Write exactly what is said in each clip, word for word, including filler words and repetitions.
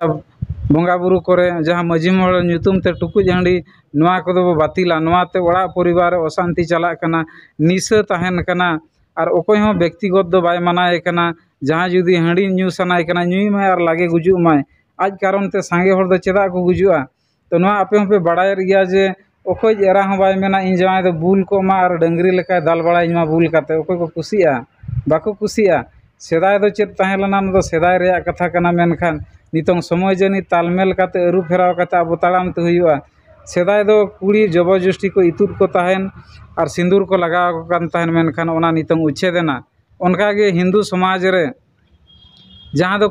ᱵᱚᱸᱜᱟ ᱵᱩᱨᱩ ᱠᱚᱨᱮ ᱡᱟᱦᱟᱸ ᱢᱟᱹᱡᱷᱤ ᱢᱚᱬᱮ ᱧᱩᱛᱩᱢ ᱛᱮ ᱴᱩᱠᱩᱡ ᱦᱟᱺᱰᱤ, ᱱᱚᱣᱟ ᱠᱚᱫᱚ ᱵᱚ ᱵᱟᱹᱛᱤᱞᱟ᱾ ᱱᱚᱣᱟ ᱛᱮ ᱚᱲᱟᱜ ᱯᱚᱨᱤᱵᱟᱨ ᱨᱮ ᱚᱥᱟᱱᱛᱤ ᱪᱟᱞᱟᱜ ᱠᱟᱱᱟ, ᱱᱤᱥᱟᱹ ᱛᱟᱦᱮᱱ ᱠᱟᱱᱟ, ᱟᱨ ᱚᱠᱚᱭ ᱦᱚᱸ ᱵᱮᱠᱛᱤᱜᱚᱛ ᱫᱚ ᱵᱟᱭ ᱢᱟᱱᱟᱭᱮ ᱠᱟᱱᱟ᱾ ᱡᱟᱦᱟᱸᱭ ᱡᱩᱫᱤ ᱦᱟᱺᱰᱤ ᱧᱩ ᱥᱟᱱᱟᱭᱮ ᱠᱟᱱᱟ, ᱧᱩᱭ ᱢᱟᱭ ᱟᱨ ᱞᱟᱜᱮ ᱜᱩᱡᱩᱜ ᱢᱟᱭ᱾ ᱟᱡ ᱠᱟᱨᱚᱱ ᱛᱮ ᱥᱟᱸᱜᱮ ᱦᱚᱲ ᱫᱚ ᱪᱮᱫᱟᱜ ᱠᱚ ᱜᱩᱡᱩᱜᱼᱟ? ᱛᱚ ᱱᱚᱣᱟ ᱟᱯᱮ ᱦᱚᱸᱯᱮ ᱵᱟᱲᱟᱭᱮᱫ ᱜᱮᱭᱟ ᱡᱮ ᱚᱠᱚᱭ ᱮᱨᱟ ᱦᱚᱸ ᱵᱟᱭ ᱢᱮᱱᱟ, "ᱤᱧ ᱡᱟᱶᱟᱭ ᱫᱚ ᱵᱩᱞ ᱠᱚᱜ ᱢᱟ ᱟᱨ ᱰᱟᱹᱝᱨᱤ ᱞᱮᱠᱟᱭ ᱫᱟᱞ ᱵᱟᱲᱟᱭᱤᱧ ᱢᱟ ᱵᱩᱞ ᱠᱟᱛᱮ", ᱚᱠᱚᱭ ᱠᱚ ᱠᱩᱥᱤᱜᱼᱟ? ᱵᱟᱠᱚ ᱠᱩᱥᱤᱜᱼᱟ᱾ ᱥᱮᱫᱟᱭ ᱫᱚ ᱪᱮᱫ ᱛᱟᱦᱮᱸ ᱞᱮᱱᱟ, ᱚᱱᱟ ᱫᱚ ᱥᱮᱫᱟᱭ ᱨᱮᱭᱟᱜ ᱠᱟᱛᱷᱟ ᱠᱟᱱᱟ, ᱢᱮᱱᱠᱷᱟᱱ ᱱᱤᱛᱚᱝ ᱥᱚᱢᱚᱭ ᱡᱟᱹᱱᱤᱡ ᱛᱟᱞᱢᱮᱞ ᱠᱟᱛᱮ, ᱟᱹᱨᱩ ᱯᱷᱮᱨᱟᱣ ᱠᱟᱛᱮ ᱟᱵᱚ ᱛᱟᱲᱟᱢ ᱛᱮ ᱦᱩᱭᱩᱜᱼᱟ᱾ ᱥᱮᱫᱟᱭ ᱫᱚ ᱠᱩᱲᱤ ᱡᱚᱵᱚᱨᱡᱚᱥᱴᱤ ᱠᱚ ᱤᱛᱩᱫ ᱠᱚ ᱛᱟᱦᱮᱱ ᱟᱨ ᱥᱤᱸᱫᱩᱨ ᱠᱚ ᱞᱟᱜᱟᱣ ᱟᱠᱚ ᱠᱟᱱ ᱛᱟᱦᱮᱱ, ᱢᱮᱱᱠᱷᱟᱱ ᱚᱱᱟ ᱱᱤᱛᱚᱝ ᱩᱪᱷᱮᱫ ᱮᱱᱟ᱾ ᱚᱱᱠᱟᱜᱮ ᱦᱤᱱᱫᱩ ᱥᱚᱢᱟᱡᱽ ᱨᱮ ᱡᱟᱦᱟᱸ ᱫᱚ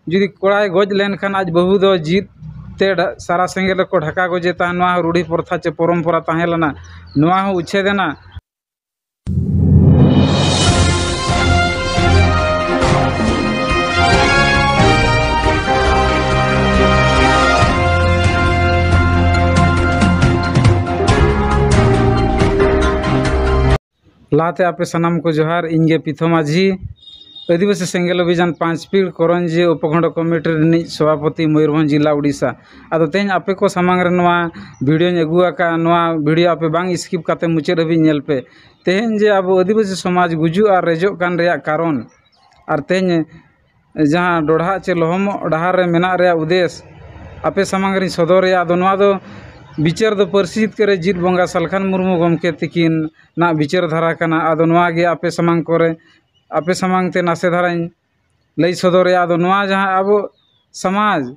ᱡᱩᱫᱤ ᱠᱚᱲᱟᱭ ᱜᱚᱡ ᱞᱮᱱᱠᱷᱟᱱ ᱟᱡ ᱵᱟᱹᱦᱩ ᱫᱚ ᱡᱤᱛ ᱛᱮ ᱰᱷᱟ-, ᱥᱟᱨᱟ ᱥᱮᱸᱜᱮᱞ ᱨᱮᱠᱚ ᱰᱷᱟᱠᱟ ᱜᱚᱡᱮ ᱛᱟᱦᱮᱸᱫ, ᱱᱚᱣᱟ ᱦᱚᱸ ᱨᱩᱲᱦᱤ ᱯᱨᱚᱛᱷᱟ ᱪᱮ ᱯᱚᱨᱚᱢᱯᱚᱨᱟ ᱛᱟᱦᱮᱸ ᱞᱮᱱᱟ, ᱱᱚᱣᱟ ᱦᱚᱸ ᱩᱪᱷᱮᱫ ᱮᱱᱟ᱾ ᱞᱟᱦᱟᱛᱮ ᱟᱯᱮ ᱥᱟᱱᱟᱢ ᱠᱚ ᱡᱚᱦᱟᱨ, ᱤᱧ ᱜᱮ ᱯᱤᱛᱷᱚ ᱢᱟᱹᱡᱷᱤ, ᱟᱹᱫᱤᱵᱟᱹᱥᱤ ᱥᱮᱸᱜᱮᱞ ᱚᱵᱷᱤᱡᱟᱱ ᱯᱟᱸᱪᱯᱤᱲ ᱠᱚᱨᱚᱧᱡᱤ ᱩᱯᱚᱠᱷᱚᱸᱰ ᱠᱚᱢᱤᱴᱤ ᱨᱤᱱᱤᱡ ᱥᱚᱵᱷᱟᱯᱚᱛᱤ, ᱢᱚᱭᱩᱨᱵᱷᱚᱸᱡᱽ ᱡᱤᱞᱟ, ᱩᱰᱤᱥᱟ᱾ ᱟᱫᱚ ᱛᱮᱦᱮᱧ ᱟᱯᱮ ᱠᱚ ᱥᱟᱢᱟᱝ ᱨᱮ ᱱᱚᱣᱟ ᱵᱷᱤᱰᱤᱭᱳᱧ ᱟᱹᱜᱩ ᱟᱠᱟᱫᱼᱟ, ᱱᱚᱣᱟ ᱵᱷᱤᱰᱤᱭᱳ ᱟᱯᱮ ᱵᱟᱝ skip ᱠᱟᱛᱮ ᱢᱩᱪᱟᱹᱫ ᱦᱟᱹᱵᱤᱡ ᱧᱮᱞ ᱯᱮ᱾ ᱛᱮᱦᱮᱧ ᱡᱮ ᱟᱵᱚ ᱟᱹᱫᱤᱵᱟᱹᱥᱤ ᱥᱚᱢᱟᱡᱽ ᱜᱩᱡᱩᱜ ᱟᱨ ᱨᱮᱡᱚᱜ ᱠᱟᱱ ᱨᱮᱭᱟᱜ ᱠᱟᱨᱚᱱ, ᱟᱨ ᱛᱮᱦᱮᱧ ᱡᱟᱦᱟᱸ ᱰᱚᱰᱷᱟᱜ ᱪᱮ ᱞᱚᱦᱚᱢᱚᱜ ᱰᱟᱦᱟᱨ ᱨᱮ ᱢᱮᱱᱟᱜ ᱨᱮᱭᱟᱜ ᱩᱫᱮᱥ ᱟᱯᱮ ᱥᱟᱢᱟᱝ ᱨᱤᱧ ᱥᱚᱫᱚᱨᱮᱭᱟ᱾ ᱟᱫᱚ ᱱᱚᱣᱟ ᱫᱚ ᱵᱤᱪᱟᱹᱨ ᱫᱚ ᱯᱟᱹᱨᱥᱤ ᱡᱤᱛᱠᱟᱹᱨ ᱨᱮ ᱡᱤᱛ ᱵᱚᱸᱜᱟ ᱥᱟᱞᱠᱷᱟᱱ ᱢᱩᱨᱢᱩ ᱜᱚᱢᱠᱮ ᱛᱤᱠᱤᱱᱟᱜ ᱵᱤᱪᱟᱹᱨ ᱫᱷᱟᱨᱟ ᱠᱟᱱᱟ᱾ ᱟᱫᱚ ᱱᱚᱣᱟ ᱜᱮ ᱟᱯᱮ ᱥᱟᱢᱟᱝ ᱠᱚᱨᱮ, ᱟᱯᱮ ᱥᱟᱢᱟᱝ ᱛᱮ ᱱᱟᱥᱮ ᱫᱷᱟᱨᱟᱧ ᱞᱟᱹᱭ ᱥᱚᱫᱚᱨᱮᱭᱟ᱾ ᱟᱫᱚ ᱱᱚᱣᱟ ᱡᱟᱦᱟᱸ ᱟᱵᱚ ᱥᱚᱢᱟᱡᱽ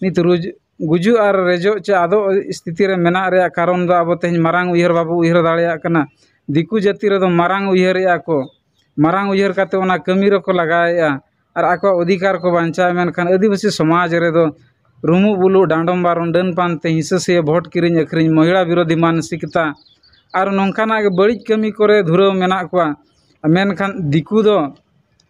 ᱱᱤᱛ ᱨᱩᱡ-, ᱜᱩᱡᱩᱜ ᱟᱨ ᱨᱮᱡᱚᱜ ᱪᱮ ᱟᱫᱚᱜ ᱥᱛᱷᱤᱛᱤ ᱨᱮ ᱢᱮᱱᱟᱜ ᱨᱮᱭᱟᱜ ᱠᱟᱨᱚᱱ ᱫᱚ ᱟᱵᱚ ᱛᱮᱦᱮᱧ ᱢᱟᱨᱟᱝ ᱩᱭᱦᱟᱹᱨ ᱵᱟᱵᱚ ᱩᱭᱦᱟᱹᱨ ᱫᱟᱲᱮᱭᱟᱜ ᱠᱟᱱᱟ᱾ ᱫᱤᱠᱩ ᱡᱟᱹᱛᱤ ᱨᱮᱫᱚ ᱢᱟᱨᱟᱝ ᱩᱭᱦᱟᱹᱨᱮᱜᱼᱟ ᱠᱚ, ᱢᱟᱨᱟᱝ ᱩᱭᱦᱟᱹᱨ ᱠᱟᱛᱮ ᱚᱱᱟ ᱠᱟᱹᱢᱤ ᱨᱮᱠᱚ ᱞᱟᱜᱟᱣᱮᱜᱼᱟ ᱟᱨ ᱟᱠᱚᱣᱟᱜ ᱚᱫᱷᱤᱠᱟᱨ ᱠᱚ ᱵᱟᱧᱪᱟᱣᱟ, ᱢᱮᱱᱠᱷᱟᱱ ᱟᱹᱫᱤᱵᱟᱹᱥᱤ ᱥᱚᱢᱟᱡᱽ ᱨᱮᱫᱚ ᱨᱩᱢᱩᱜ ᱵᱩᱞᱩᱜ, ᱰᱟᱸᱰᱚᱢ ᱵᱟᱨᱚᱱ, ᱰᱟᱹᱱ ᱯᱟᱱᱛᱮ, ᱦᱤᱸᱥᱟᱹ ᱥᱩᱭᱟᱹ, ᱵᱷᱳᱴ ᱠᱤᱨᱤᱧ ᱟᱹᱠᱷᱨᱤᱧ, ᱢᱚᱦᱤᱲᱟ ᱵᱤᱨᱳᱫᱷᱤ ᱢᱟᱱᱥᱤᱠᱚᱛᱟ ᱟᱨ ᱱᱚᱝᱠᱟᱱᱟᱜ ᱜᱮ ᱵᱟᱹᱲᱤᱡ ᱠᱟᱹᱢᱤ ᱠᱚᱨᱮ ᱫᱷᱩᱨᱟᱹᱣ ᱢᱮᱱᱟᱜ ᱠᱚᱣᱟ᱾ ᱢᱮᱱᱠᱷᱟᱱ ᱫᱤᱠᱩ ᱫᱚ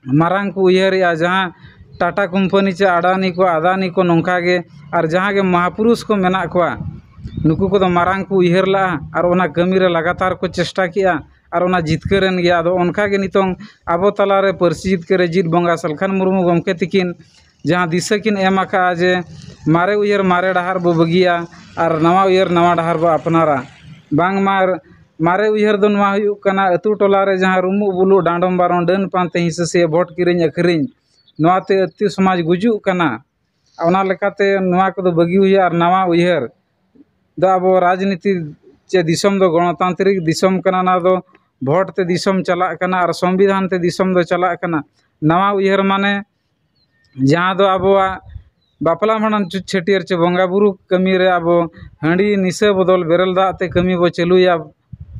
ᱢᱟᱨᱟᱝ ᱠᱚ ᱩᱭᱦᱟᱹᱨᱮᱜᱼᱟ, ᱡᱟᱦᱟᱸ ᱴᱟᱴᱟ ᱠᱳᱢᱯᱟᱱᱤ ᱪᱮ ᱟᱰᱟᱱᱤ ᱠᱚ, ᱟᱫᱟᱱᱤ ᱠᱚ, ᱱᱚᱝᱠᱟ ᱜᱮ, ᱟᱨ ᱡᱟᱦᱟᱸ ᱜᱮ ᱢᱚᱦᱟᱯᱩᱨᱩᱥ ᱠᱚ ᱢᱮᱱᱟᱜ ᱠᱚᱣᱟ, ᱱᱩᱠᱩ ᱠᱚᱫᱚ ᱢᱟᱨᱟᱝ ᱠᱚ ᱩᱭᱦᱟᱹᱨ ᱞᱟᱜᱼᱟ ᱟᱨ ᱚᱱᱟ ᱠᱟᱹᱢᱤ ᱨᱮ ᱞᱟᱜᱟᱛᱟᱨ ᱠᱚ ᱪᱮᱥᱴᱟ ᱠᱮᱜᱼᱟ ᱟᱨ ᱚᱱᱟ ᱡᱤᱛᱠᱟᱹᱨ ᱮᱱ ᱜᱮᱭᱟ᱾ ᱟᱫᱚ ᱚᱱᱠᱟ ᱜᱮ ᱱᱤᱛᱚᱝ ᱟᱵᱚ ᱛᱟᱞᱟ ᱨᱮ ᱯᱟᱹᱨᱥᱤ ᱡᱤᱛᱠᱟᱹᱨ ᱨᱮ ᱡᱤᱛ ᱵᱚᱸᱜᱟ ᱥᱟᱞᱠᱷᱟᱱ ᱢᱩᱨᱢᱩ ᱜᱚᱢᱠᱮ ᱛᱤᱠᱤᱱ ᱡᱟᱦᱟᱸ ᱫᱤᱥᱟᱹ ᱠᱤᱱ ᱮᱢ ᱟᱠᱟᱫᱼᱟ ᱡᱮ ᱢᱟᱨᱮ ᱩᱭᱦᱟᱹᱨ ᱢᱟᱨᱮ ᱰᱟᱦᱟᱨ ᱵᱚ ᱵᱟᱹᱜᱤᱭᱟ ᱟᱨ ᱱᱟᱣᱟ ᱩᱭᱦᱟᱹᱨ ᱱᱟᱣᱟ ᱰᱟᱦᱟᱨ ᱵᱚ ᱟᱯᱱᱟᱨᱟ᱾ ᱵᱟᱝᱢᱟ ᱢᱟᱨᱮ ᱩᱭᱦᱟᱹᱨ ᱫᱚ ᱱᱚᱣᱟ ᱦᱩᱭᱩᱜ ᱠᱟᱱᱟ, ᱟᱹᱛᱩ ᱴᱚᱞᱟ ᱨᱮ ᱡᱟᱦᱟᱸ ᱨᱩᱢᱩᱜ ᱵᱩᱞᱩᱜ, ᱰᱟᱸᱰᱚᱢ ᱵᱟᱨᱚᱱ, ᱰᱟᱹᱱ ᱯᱟᱱᱛᱮ ᱦᱤᱸᱥᱟᱹ ᱥᱮ ᱵᱷᱳᱴ ᱠᱤᱨᱤᱧ ᱟᱹᱠᱷᱨᱤᱧ, ᱱᱚᱣᱟᱛᱮ ᱟᱹᱛᱩ ᱥᱚᱢᱟᱡᱽ ᱜᱩᱡᱩᱜ ᱠᱟᱱᱟ᱾ ᱚᱱᱟ ᱞᱮᱠᱟᱛᱮ ᱱᱚᱣᱟ ᱠᱚᱫᱚ ᱵᱟᱹᱜᱤ ᱦᱩᱭᱩᱜᱼᱟ᱾ ᱟᱨ ᱱᱟᱣᱟ ᱩᱭᱦᱟᱹᱨ ᱫᱚ ᱟᱵᱚ ᱨᱟᱡᱽᱱᱤᱛᱤ ᱪᱮ ᱫᱤᱥᱚᱢ ᱫᱚ ᱜᱚᱱᱚᱛᱟᱱᱛᱨᱤᱠ ᱫᱤᱥᱚᱢ ᱠᱟᱱᱟ, ᱚᱱᱟ ᱫᱚ ᱵᱷᱳᱴ ᱛᱮ ᱫᱤᱥᱚᱢ ᱪᱟᱞᱟᱜ ᱠᱟᱱᱟ ᱟᱨ ᱥᱚᱝᱵᱤᱫᱷᱟᱱ ᱛᱮ ᱫᱤᱥᱚᱢ ᱫᱚ ᱪᱟᱞᱟᱜ ᱠᱟᱱᱟ᱾ ᱱᱟᱣᱟ ᱩᱭᱦᱟᱹᱨ ᱢᱟᱱᱮ ᱡᱟᱦᱟᱸ ᱫᱚ ᱟᱵᱚᱣᱟᱜ ᱵᱟᱯᱞᱟ ᱵᱷᱟᱸᱰᱟᱱ ᱪᱷᱟᱹᱴᱭᱟᱹᱨ ᱪᱮ ᱵᱚᱸᱜᱟ ᱵᱩᱨᱩ ᱠᱟᱹᱢᱤ ᱨᱮ ᱟᱵᱚ ᱦᱟᱺᱰᱤ ᱱᱤᱥᱟᱹ ᱵᱚᱫᱚᱞ ᱵᱮᱨᱮᱞ ᱫᱟᱜ ᱛᱮ ᱠᱟᱹᱢᱤ ᱵᱚ ᱪᱟᱹᱞᱩᱭᱟ᱾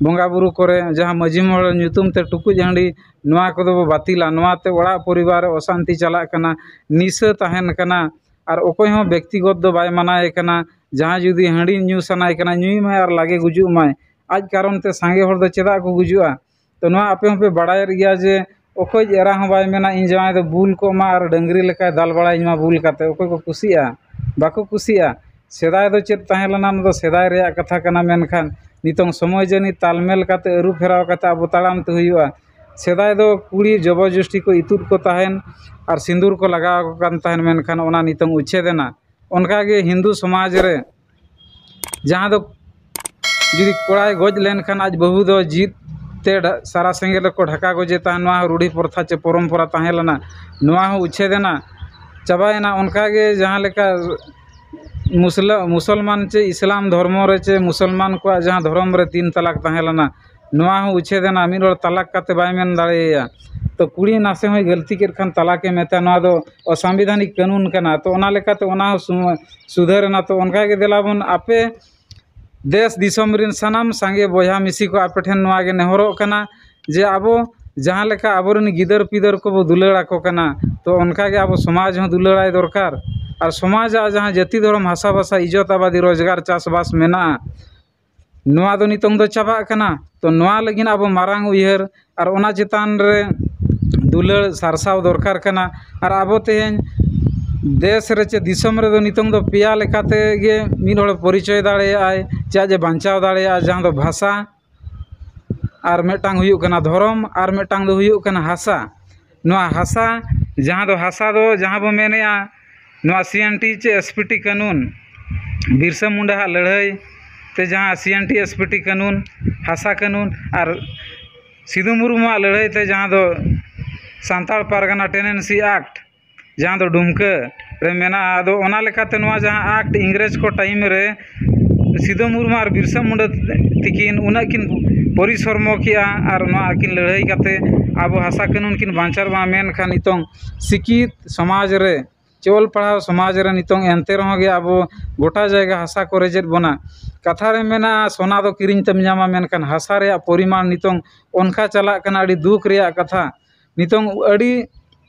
ᱵᱚᱸᱜᱟ ᱵᱩᱨᱩ ᱠᱚᱨᱮ ᱡᱟᱦᱟᱸ ᱢᱟᱹᱡᱷᱤ ᱢᱚᱬᱮ ᱧᱩᱛᱩᱢ ᱛᱮ ᱴᱩᱠᱩᱡ ᱦᱟᱺᱰᱤ, ᱱᱚᱣᱟ ᱠᱚᱫᱚ ᱵᱚ ᱵᱟᱹᱛᱤᱞᱟ᱾ ᱱᱚᱣᱟᱛᱮ ᱚᱲᱟᱜ ᱯᱚᱨᱤᱵᱟᱨ ᱨᱮ ᱚᱥᱟᱱᱛᱤ ᱪᱟᱞᱟᱜ ᱠᱟᱱᱟ, ᱱᱤᱥᱟᱹ ᱛᱟᱦᱮᱱ ᱠᱟᱱᱟ᱾ ᱟᱨ ᱚᱠᱚᱭ ᱦᱚᱸ ᱵᱮᱠᱛᱤᱜᱚᱛ ᱫᱚ ᱵᱟᱭ ᱢᱟᱱᱟᱭᱮ ᱠᱟᱱᱟ᱾ ᱡᱟᱦᱟᱸᱭ ᱡᱩᱫᱤ ᱦᱟᱺᱰᱤ ᱧᱩ ᱥᱟᱱᱟᱭᱮ ᱠᱟᱱᱟ, ᱧᱩᱭ ᱢᱟᱭ ᱟᱨ ᱞᱟᱜᱮ ᱜᱩᱡᱩᱜ ᱢᱟᱭ᱾ ᱟᱡ ᱠᱟᱨᱚᱱ ᱛᱮ ᱥᱟᱸᱜᱮ ᱦᱚᱲ ᱫᱚ ᱪᱮᱫᱟᱜ ᱠᱚ ᱜᱩᱡᱩᱜᱼᱟ? ᱛᱚ ᱱᱚᱣᱟ ᱟᱯᱮ ᱦᱚᱸᱯᱮ ᱵᱟᱲᱟᱭᱮᱫ ᱜᱮᱭᱟ ᱡᱮ ᱚᱠᱚᱭ ᱮᱨᱟ ᱦᱚᱸ ᱵᱟᱭ ᱢᱮᱱᱟ ᱤᱧ ᱡᱟᱶᱟᱭ ᱫᱚ ᱵᱩᱞ ᱠᱚᱜ ᱢᱟ ᱟᱨ ᱰᱟᱹᱝᱨᱤ ᱞᱮᱠᱟᱭ ᱫᱟᱞ ᱵᱟᱲᱟᱭᱤᱧ ᱢᱟ ᱵᱩᱞ ᱠᱟᱛᱮ᱾ ᱚᱠᱚᱭ ᱠᱚ ᱠᱩᱥᱤᱜᱼᱟ? ᱵᱟᱠᱚ ᱠᱩᱥᱤᱜᱼᱟ᱾ ᱥᱮᱫᱟᱭ ᱫᱚ ᱪᱮᱫ ᱛᱟᱦᱮᱸ ᱞᱮᱱᱟ, ᱚᱱᱟ ᱫᱚ ᱥᱮᱫᱟᱭ ᱨᱮᱭᱟᱜ ᱠᱟᱛᱷᱟ ᱠᱟᱱᱟ᱾ ᱢᱮᱱᱠᱷᱟᱱ ᱱᱤᱛᱚᱝ ᱥᱚᱢᱚᱭ ᱡᱟᱹᱱᱤᱡ ᱛᱟᱞᱢᱮᱞ ᱠᱟᱛᱮ, ᱟᱹᱨᱩ ᱯᱷᱮᱨᱟᱣ ᱠᱟᱛᱮ ᱟᱵᱚ ᱛᱟᱲᱟᱢ ᱛᱮ ᱦᱩᱭᱩᱜᱼᱟ᱾ ᱥᱮᱫᱟᱭ ᱫᱚ ᱠᱩᱲᱤ ᱡᱚᱵᱚᱨᱡᱚᱥᱴᱤ ᱠᱚ ᱤᱛᱩᱫ ᱠᱚ ᱛᱟᱦᱮᱱ ᱟᱨ ᱥᱤᱸᱫᱩᱨ ᱠᱚ ᱞᱟᱜᱟᱣ ᱟᱠᱚ ᱠᱟᱱ ᱛᱟᱦᱮᱱ, ᱢᱮᱱᱠᱷᱟᱱ ᱚᱱᱟ ᱱᱤᱛᱚᱝ ᱩᱪᱷᱟᱹᱫ ᱮᱱᱟ᱾ ᱚᱱᱠᱟᱜᱮ ᱦᱤᱱᱫᱩ ᱥᱚᱢᱟᱡᱽ ᱨᱮ ᱡᱟᱦᱟᱸ ᱫᱚ ᱡᱩᱫᱤ ᱠᱚᱲᱟᱭ ᱜᱚᱡ ᱞᱮᱱᱠᱷᱟᱱ ᱟᱡ ᱵᱟᱹᱦᱩ ᱫᱚ ᱡᱤᱣᱤᱫ ᱛᱮ ᱰᱷᱟ-, ᱥᱟᱨᱟ ᱥᱮᱸᱜᱮᱞ ᱨᱮᱠᱚ ᱰᱷᱟᱠᱟ ᱜᱚᱡᱮ ᱛᱟᱦᱮᱸᱫ᱾ ᱱᱚᱣᱟ ᱦᱚᱸ ᱨᱩᱲᱦᱤ ᱯᱨᱚᱛᱷᱟ ᱪᱮ ᱯᱚᱨᱚᱢᱯᱚᱨᱟ ᱛᱟᱦᱮᱸ ᱞᱮᱱᱟ, ᱱᱚᱣᱟ ᱦᱚᱸ ᱩᱪᱷᱟᱹᱫ ᱮᱱᱟ, ᱪᱟᱵᱟᱭᱮᱱᱟ᱾ ᱚᱱᱠᱟᱜᱮ ᱡᱟᱦᱟᱸ ᱞᱮᱠᱟ ᱢᱩᱥᱞᱟᱹ-, ᱢᱩᱥᱚᱞᱢᱟᱱ ᱪᱮ ᱤᱥᱞᱟᱢ ᱫᱷᱚᱨᱢᱚ ᱨᱮ ᱪᱮ ᱢᱩᱥᱚᱞᱢᱟᱱ ᱠᱚᱣᱟᱜ ᱡᱟᱦᱟᱸ ᱫᱷᱚᱨᱚᱢ ᱨᱮ ᱛᱤᱱ ᱛᱟᱞᱟᱠ ᱛᱟᱦᱮᱸ ᱞᱮᱱᱟ, ᱱᱚᱣᱟ ᱦᱚᱸ ᱩᱪᱷᱟᱹᱫ ᱮᱱᱟ᱾ ᱢᱤᱫ ᱦᱚᱲ ᱛᱟᱞᱟᱠ ᱠᱟᱛᱮ ᱵᱟᱭ ᱢᱮᱱ ᱫᱟᱲᱮᱭᱟᱭᱟ᱾ ᱛᱚ ᱠᱩᱲᱤ ᱱᱟᱥᱮ ᱦᱚᱸᱭ ᱜᱟᱹᱞᱛᱤ ᱠᱮᱫ ᱠᱷᱟᱱ ᱛᱟᱞᱟᱠᱮ ᱢᱮᱛᱟ, ᱱᱚᱣᱟ ᱫᱚ ᱚᱥᱟᱝᱵᱤᱫᱷᱟᱱᱤᱠ ᱠᱟᱹᱱᱩᱱ ᱠᱟᱱᱟ᱾ ᱛᱚ ᱚᱱᱟ ᱞᱮᱠᱟᱛᱮ ᱚᱱᱟ ᱦᱚᱸ ᱥᱩ-, ᱥᱩᱫᱷᱟᱹᱨ ᱮᱱᱟ᱾ ᱛᱚ ᱚᱱᱠᱟ ᱜᱮ ᱫᱮᱞᱟ ᱵᱚᱱ ᱟᱯᱮ ᱫᱮᱥ ᱫᱤᱥᱚᱢ ᱨᱮᱱ ᱥᱟᱱᱟᱢ ᱥᱟᱸᱜᱮ ᱵᱚᱭᱦᱟ ᱢᱤᱥᱤ ᱠᱚ ᱟᱯᱮ ᱴᱷᱮᱱ ᱱᱚᱣᱟ ᱜᱮ ᱱᱮᱦᱚᱨᱚᱜ ᱠᱟᱱᱟ ᱡᱮ ᱟᱵᱚ ᱡᱟᱦᱟᱸ ᱞᱮᱠᱟ ᱟᱵᱚᱨᱮᱱ ᱜᱤᱫᱟᱹᱨ ᱯᱤᱫᱟᱹᱨ ᱠᱚᱵᱚ ᱫᱩᱞᱟᱹᱲ ᱟᱠᱚ ᱠᱟᱱᱟ, ᱛᱚ ᱚᱱᱠᱟ ᱜᱮ ᱟᱵᱚ ᱥᱚᱢᱟᱡᱽ ᱦᱚᱸ ᱫᱩᱞᱟᱹᱲᱟᱭ ᱫᱚᱨᱠᱟᱨ᱾ ᱟᱨ ᱥᱚᱢᱟᱡᱽ ᱟᱜ ᱡᱟᱦᱟᱸ ᱡᱟᱹᱛᱤ ᱫᱷᱚᱨᱚᱢ ᱦᱟᱥᱟ ᱵᱷᱟᱥᱟ ᱤᱡᱽᱡᱚᱛ ᱟᱵᱟᱫᱤ ᱨᱳᱡᱽᱜᱟᱨ ᱪᱟᱥᱵᱟᱥ ᱢᱮᱱᱟᱜᱼᱟ, ᱱᱚᱣᱟ ᱫᱚ ᱱᱤᱛᱚᱝ ᱫᱚ ᱪᱟᱵᱟᱜ ᱠᱟᱱᱟ᱾ ᱛᱚ ᱱᱚᱣᱟ ᱞᱟᱹᱜᱤᱫ ᱟᱵᱚ ᱢᱟᱨᱟᱝ ᱩᱭᱦᱟᱹᱨ ᱟᱨ ᱚᱱᱟ ᱪᱮᱛᱟᱱ ᱨᱮ ᱫᱩᱞᱟᱹᱲ ᱥᱟᱨᱥᱟᱣ ᱫᱚᱨᱠᱟᱨ ᱠᱟᱱᱟ᱾ ᱟᱨ ᱟᱵᱚ ᱛᱮᱦᱮᱧ ᱫᱮᱥ ᱨᱮ ᱪᱮ ᱫᱤᱥᱚᱢ ᱨᱮᱫᱚ ᱱᱤᱛᱚᱝ ᱫᱚ ᱯᱮᱭᱟ ᱞᱮᱠᱟᱛᱮ ᱜᱮ ᱢᱤᱫ ᱦᱚᱲ ᱯᱚᱨᱤᱪᱚᱭ ᱫᱟᱲᱮᱭᱟᱜᱼᱟᱭ, ᱪᱮᱫᱟᱜ ᱡᱮ ᱵᱟᱧᱪᱟᱣ ᱫᱟᱲᱮᱭᱟᱜᱼᱟ, ᱡᱟᱦᱟᱸ ᱫᱚ ᱵᱷᱟᱥᱟ, ᱟᱨ ᱢᱤᱫᱴᱟᱝ ᱦᱩᱭᱩᱜ ᱠᱟᱱᱟ ᱫᱷᱚᱨᱚᱢ, ᱟᱨ ᱢᱤᱫᱴᱟᱝ ᱫᱚ ᱦᱩᱭᱩᱜ ᱠᱟᱱᱟ ᱦᱟᱥᱟ᱾ ᱱᱚᱣᱟ ᱦᱟᱥᱟ ᱡᱟᱦᱟᱸ ᱫᱚ ᱦᱟᱥᱟ ᱫᱚ ᱡᱟᱦᱟᱸ ᱵᱚ ᱢᱮᱱᱮᱜᱼᱟ, ᱱᱚᱣᱟ ᱥᱤ ᱮᱱ ᱴᱤ ᱪᱮ ᱮᱥ ᱯᱤ ᱴᱤ ᱠᱟᱹᱱᱩᱱ, ᱵᱤᱨᱥᱟ ᱢᱩᱱᱰᱟ ᱦᱟᱜ ᱞᱟᱹᱲᱦᱟᱹᱭ ᱛᱮ ᱡᱟᱦᱟᱸ ᱥᱤ N T S P T ᱠᱟᱹᱱᱩᱱ, ᱦᱟᱥᱟ ᱠᱟᱹᱱᱩᱱ, ᱟᱨ ᱥᱤᱫᱩ ᱢᱩᱨᱢᱩᱣᱟᱜ ᱞᱟᱹᱲᱦᱟᱹᱭ ᱛᱮ ᱡᱟᱦᱟᱸ ᱫᱚ ᱥᱟᱱᱛᱟᱲ ᱯᱟᱨᱜᱟᱱᱟ ᱴᱮᱱᱮᱱᱥᱤ ᱮᱠᱴ, ᱡᱟᱦᱟᱸ ᱫᱚ ᱰᱩᱢᱠᱟᱹ ᱨᱮ ᱢᱮᱱᱟᱜᱼᱟ᱾ ᱟᱫᱚ ᱚᱱᱟ ᱞᱮᱠᱟᱛᱮ ᱱᱚᱣᱟ ᱡᱟᱦᱟᱸ ᱮᱠᱴ ᱤᱝᱨᱮᱡᱽ ᱠᱚ ᱴᱟᱭᱤᱢ ᱨᱮ ᱥᱤᱫᱩ ᱢᱩᱨᱢᱩ ᱟᱨ ᱵᱤᱨᱥᱟ ᱢᱩᱱᱰᱟ ᱛᱤᱠᱤᱱ ᱩᱱᱟᱹᱜ ᱠᱤᱱ ᱯᱚᱨᱤᱥᱨᱚᱢᱚ ᱠᱮᱜᱼᱟ ᱟᱨ ᱱᱚᱣᱟ ᱟᱹᱠᱤᱱ ᱞᱟᱹᱲᱦᱟᱹᱭ ᱠᱟᱛᱮ ᱟᱵᱚ ᱦᱟᱥᱟ ᱠᱟᱹᱱᱩᱱ ᱠᱤᱱ ᱵᱟᱧᱪᱟᱣ ᱢᱟ, ᱢᱮᱱᱠᱷᱟᱱ ᱱᱤᱛᱚᱝ ᱥᱤᱠᱠᱷᱤᱛ ᱥᱚᱢᱟᱡᱽ ᱨᱮ ᱪᱮ ᱚᱞ ᱯᱟᱲᱦᱟᱣ ᱥᱚᱢᱟᱡᱽ ᱨᱮ ᱱᱤᱛᱚᱝ ᱮᱱᱛᱮ ᱨᱮᱦᱚᱸ ᱜᱮ ᱟᱵᱚ ᱜᱚᱴᱟ ᱡᱟᱭᱜᱟ ᱦᱟᱥᱟ ᱠᱚ ᱨᱮᱡᱮᱫ ᱵᱚᱱᱟ᱾ ᱠᱟᱛᱷᱟ ᱨᱮ ᱢᱮᱱᱟᱜᱼᱟ, ᱥᱚᱱᱟ ᱫᱚ ᱠᱤᱨᱤᱧ ᱛᱮᱢ ᱧᱟᱢᱟ, ᱢᱮᱱᱠᱷᱟᱱ ᱦᱟᱥᱟ ᱨᱮᱭᱟᱜ ᱯᱚᱨᱤᱢᱟᱱ ᱱᱤᱛᱚᱝ ᱚᱱᱠᱟ ᱪᱟᱞᱟᱜ ᱠᱟᱱᱟ, ᱟᱹᱰᱤ ᱫᱩᱠ ᱨᱮᱭᱟᱜ ᱠᱟᱛᱷᱟ᱾ ᱱᱤᱛᱚᱝ ᱟᱹᱰᱤ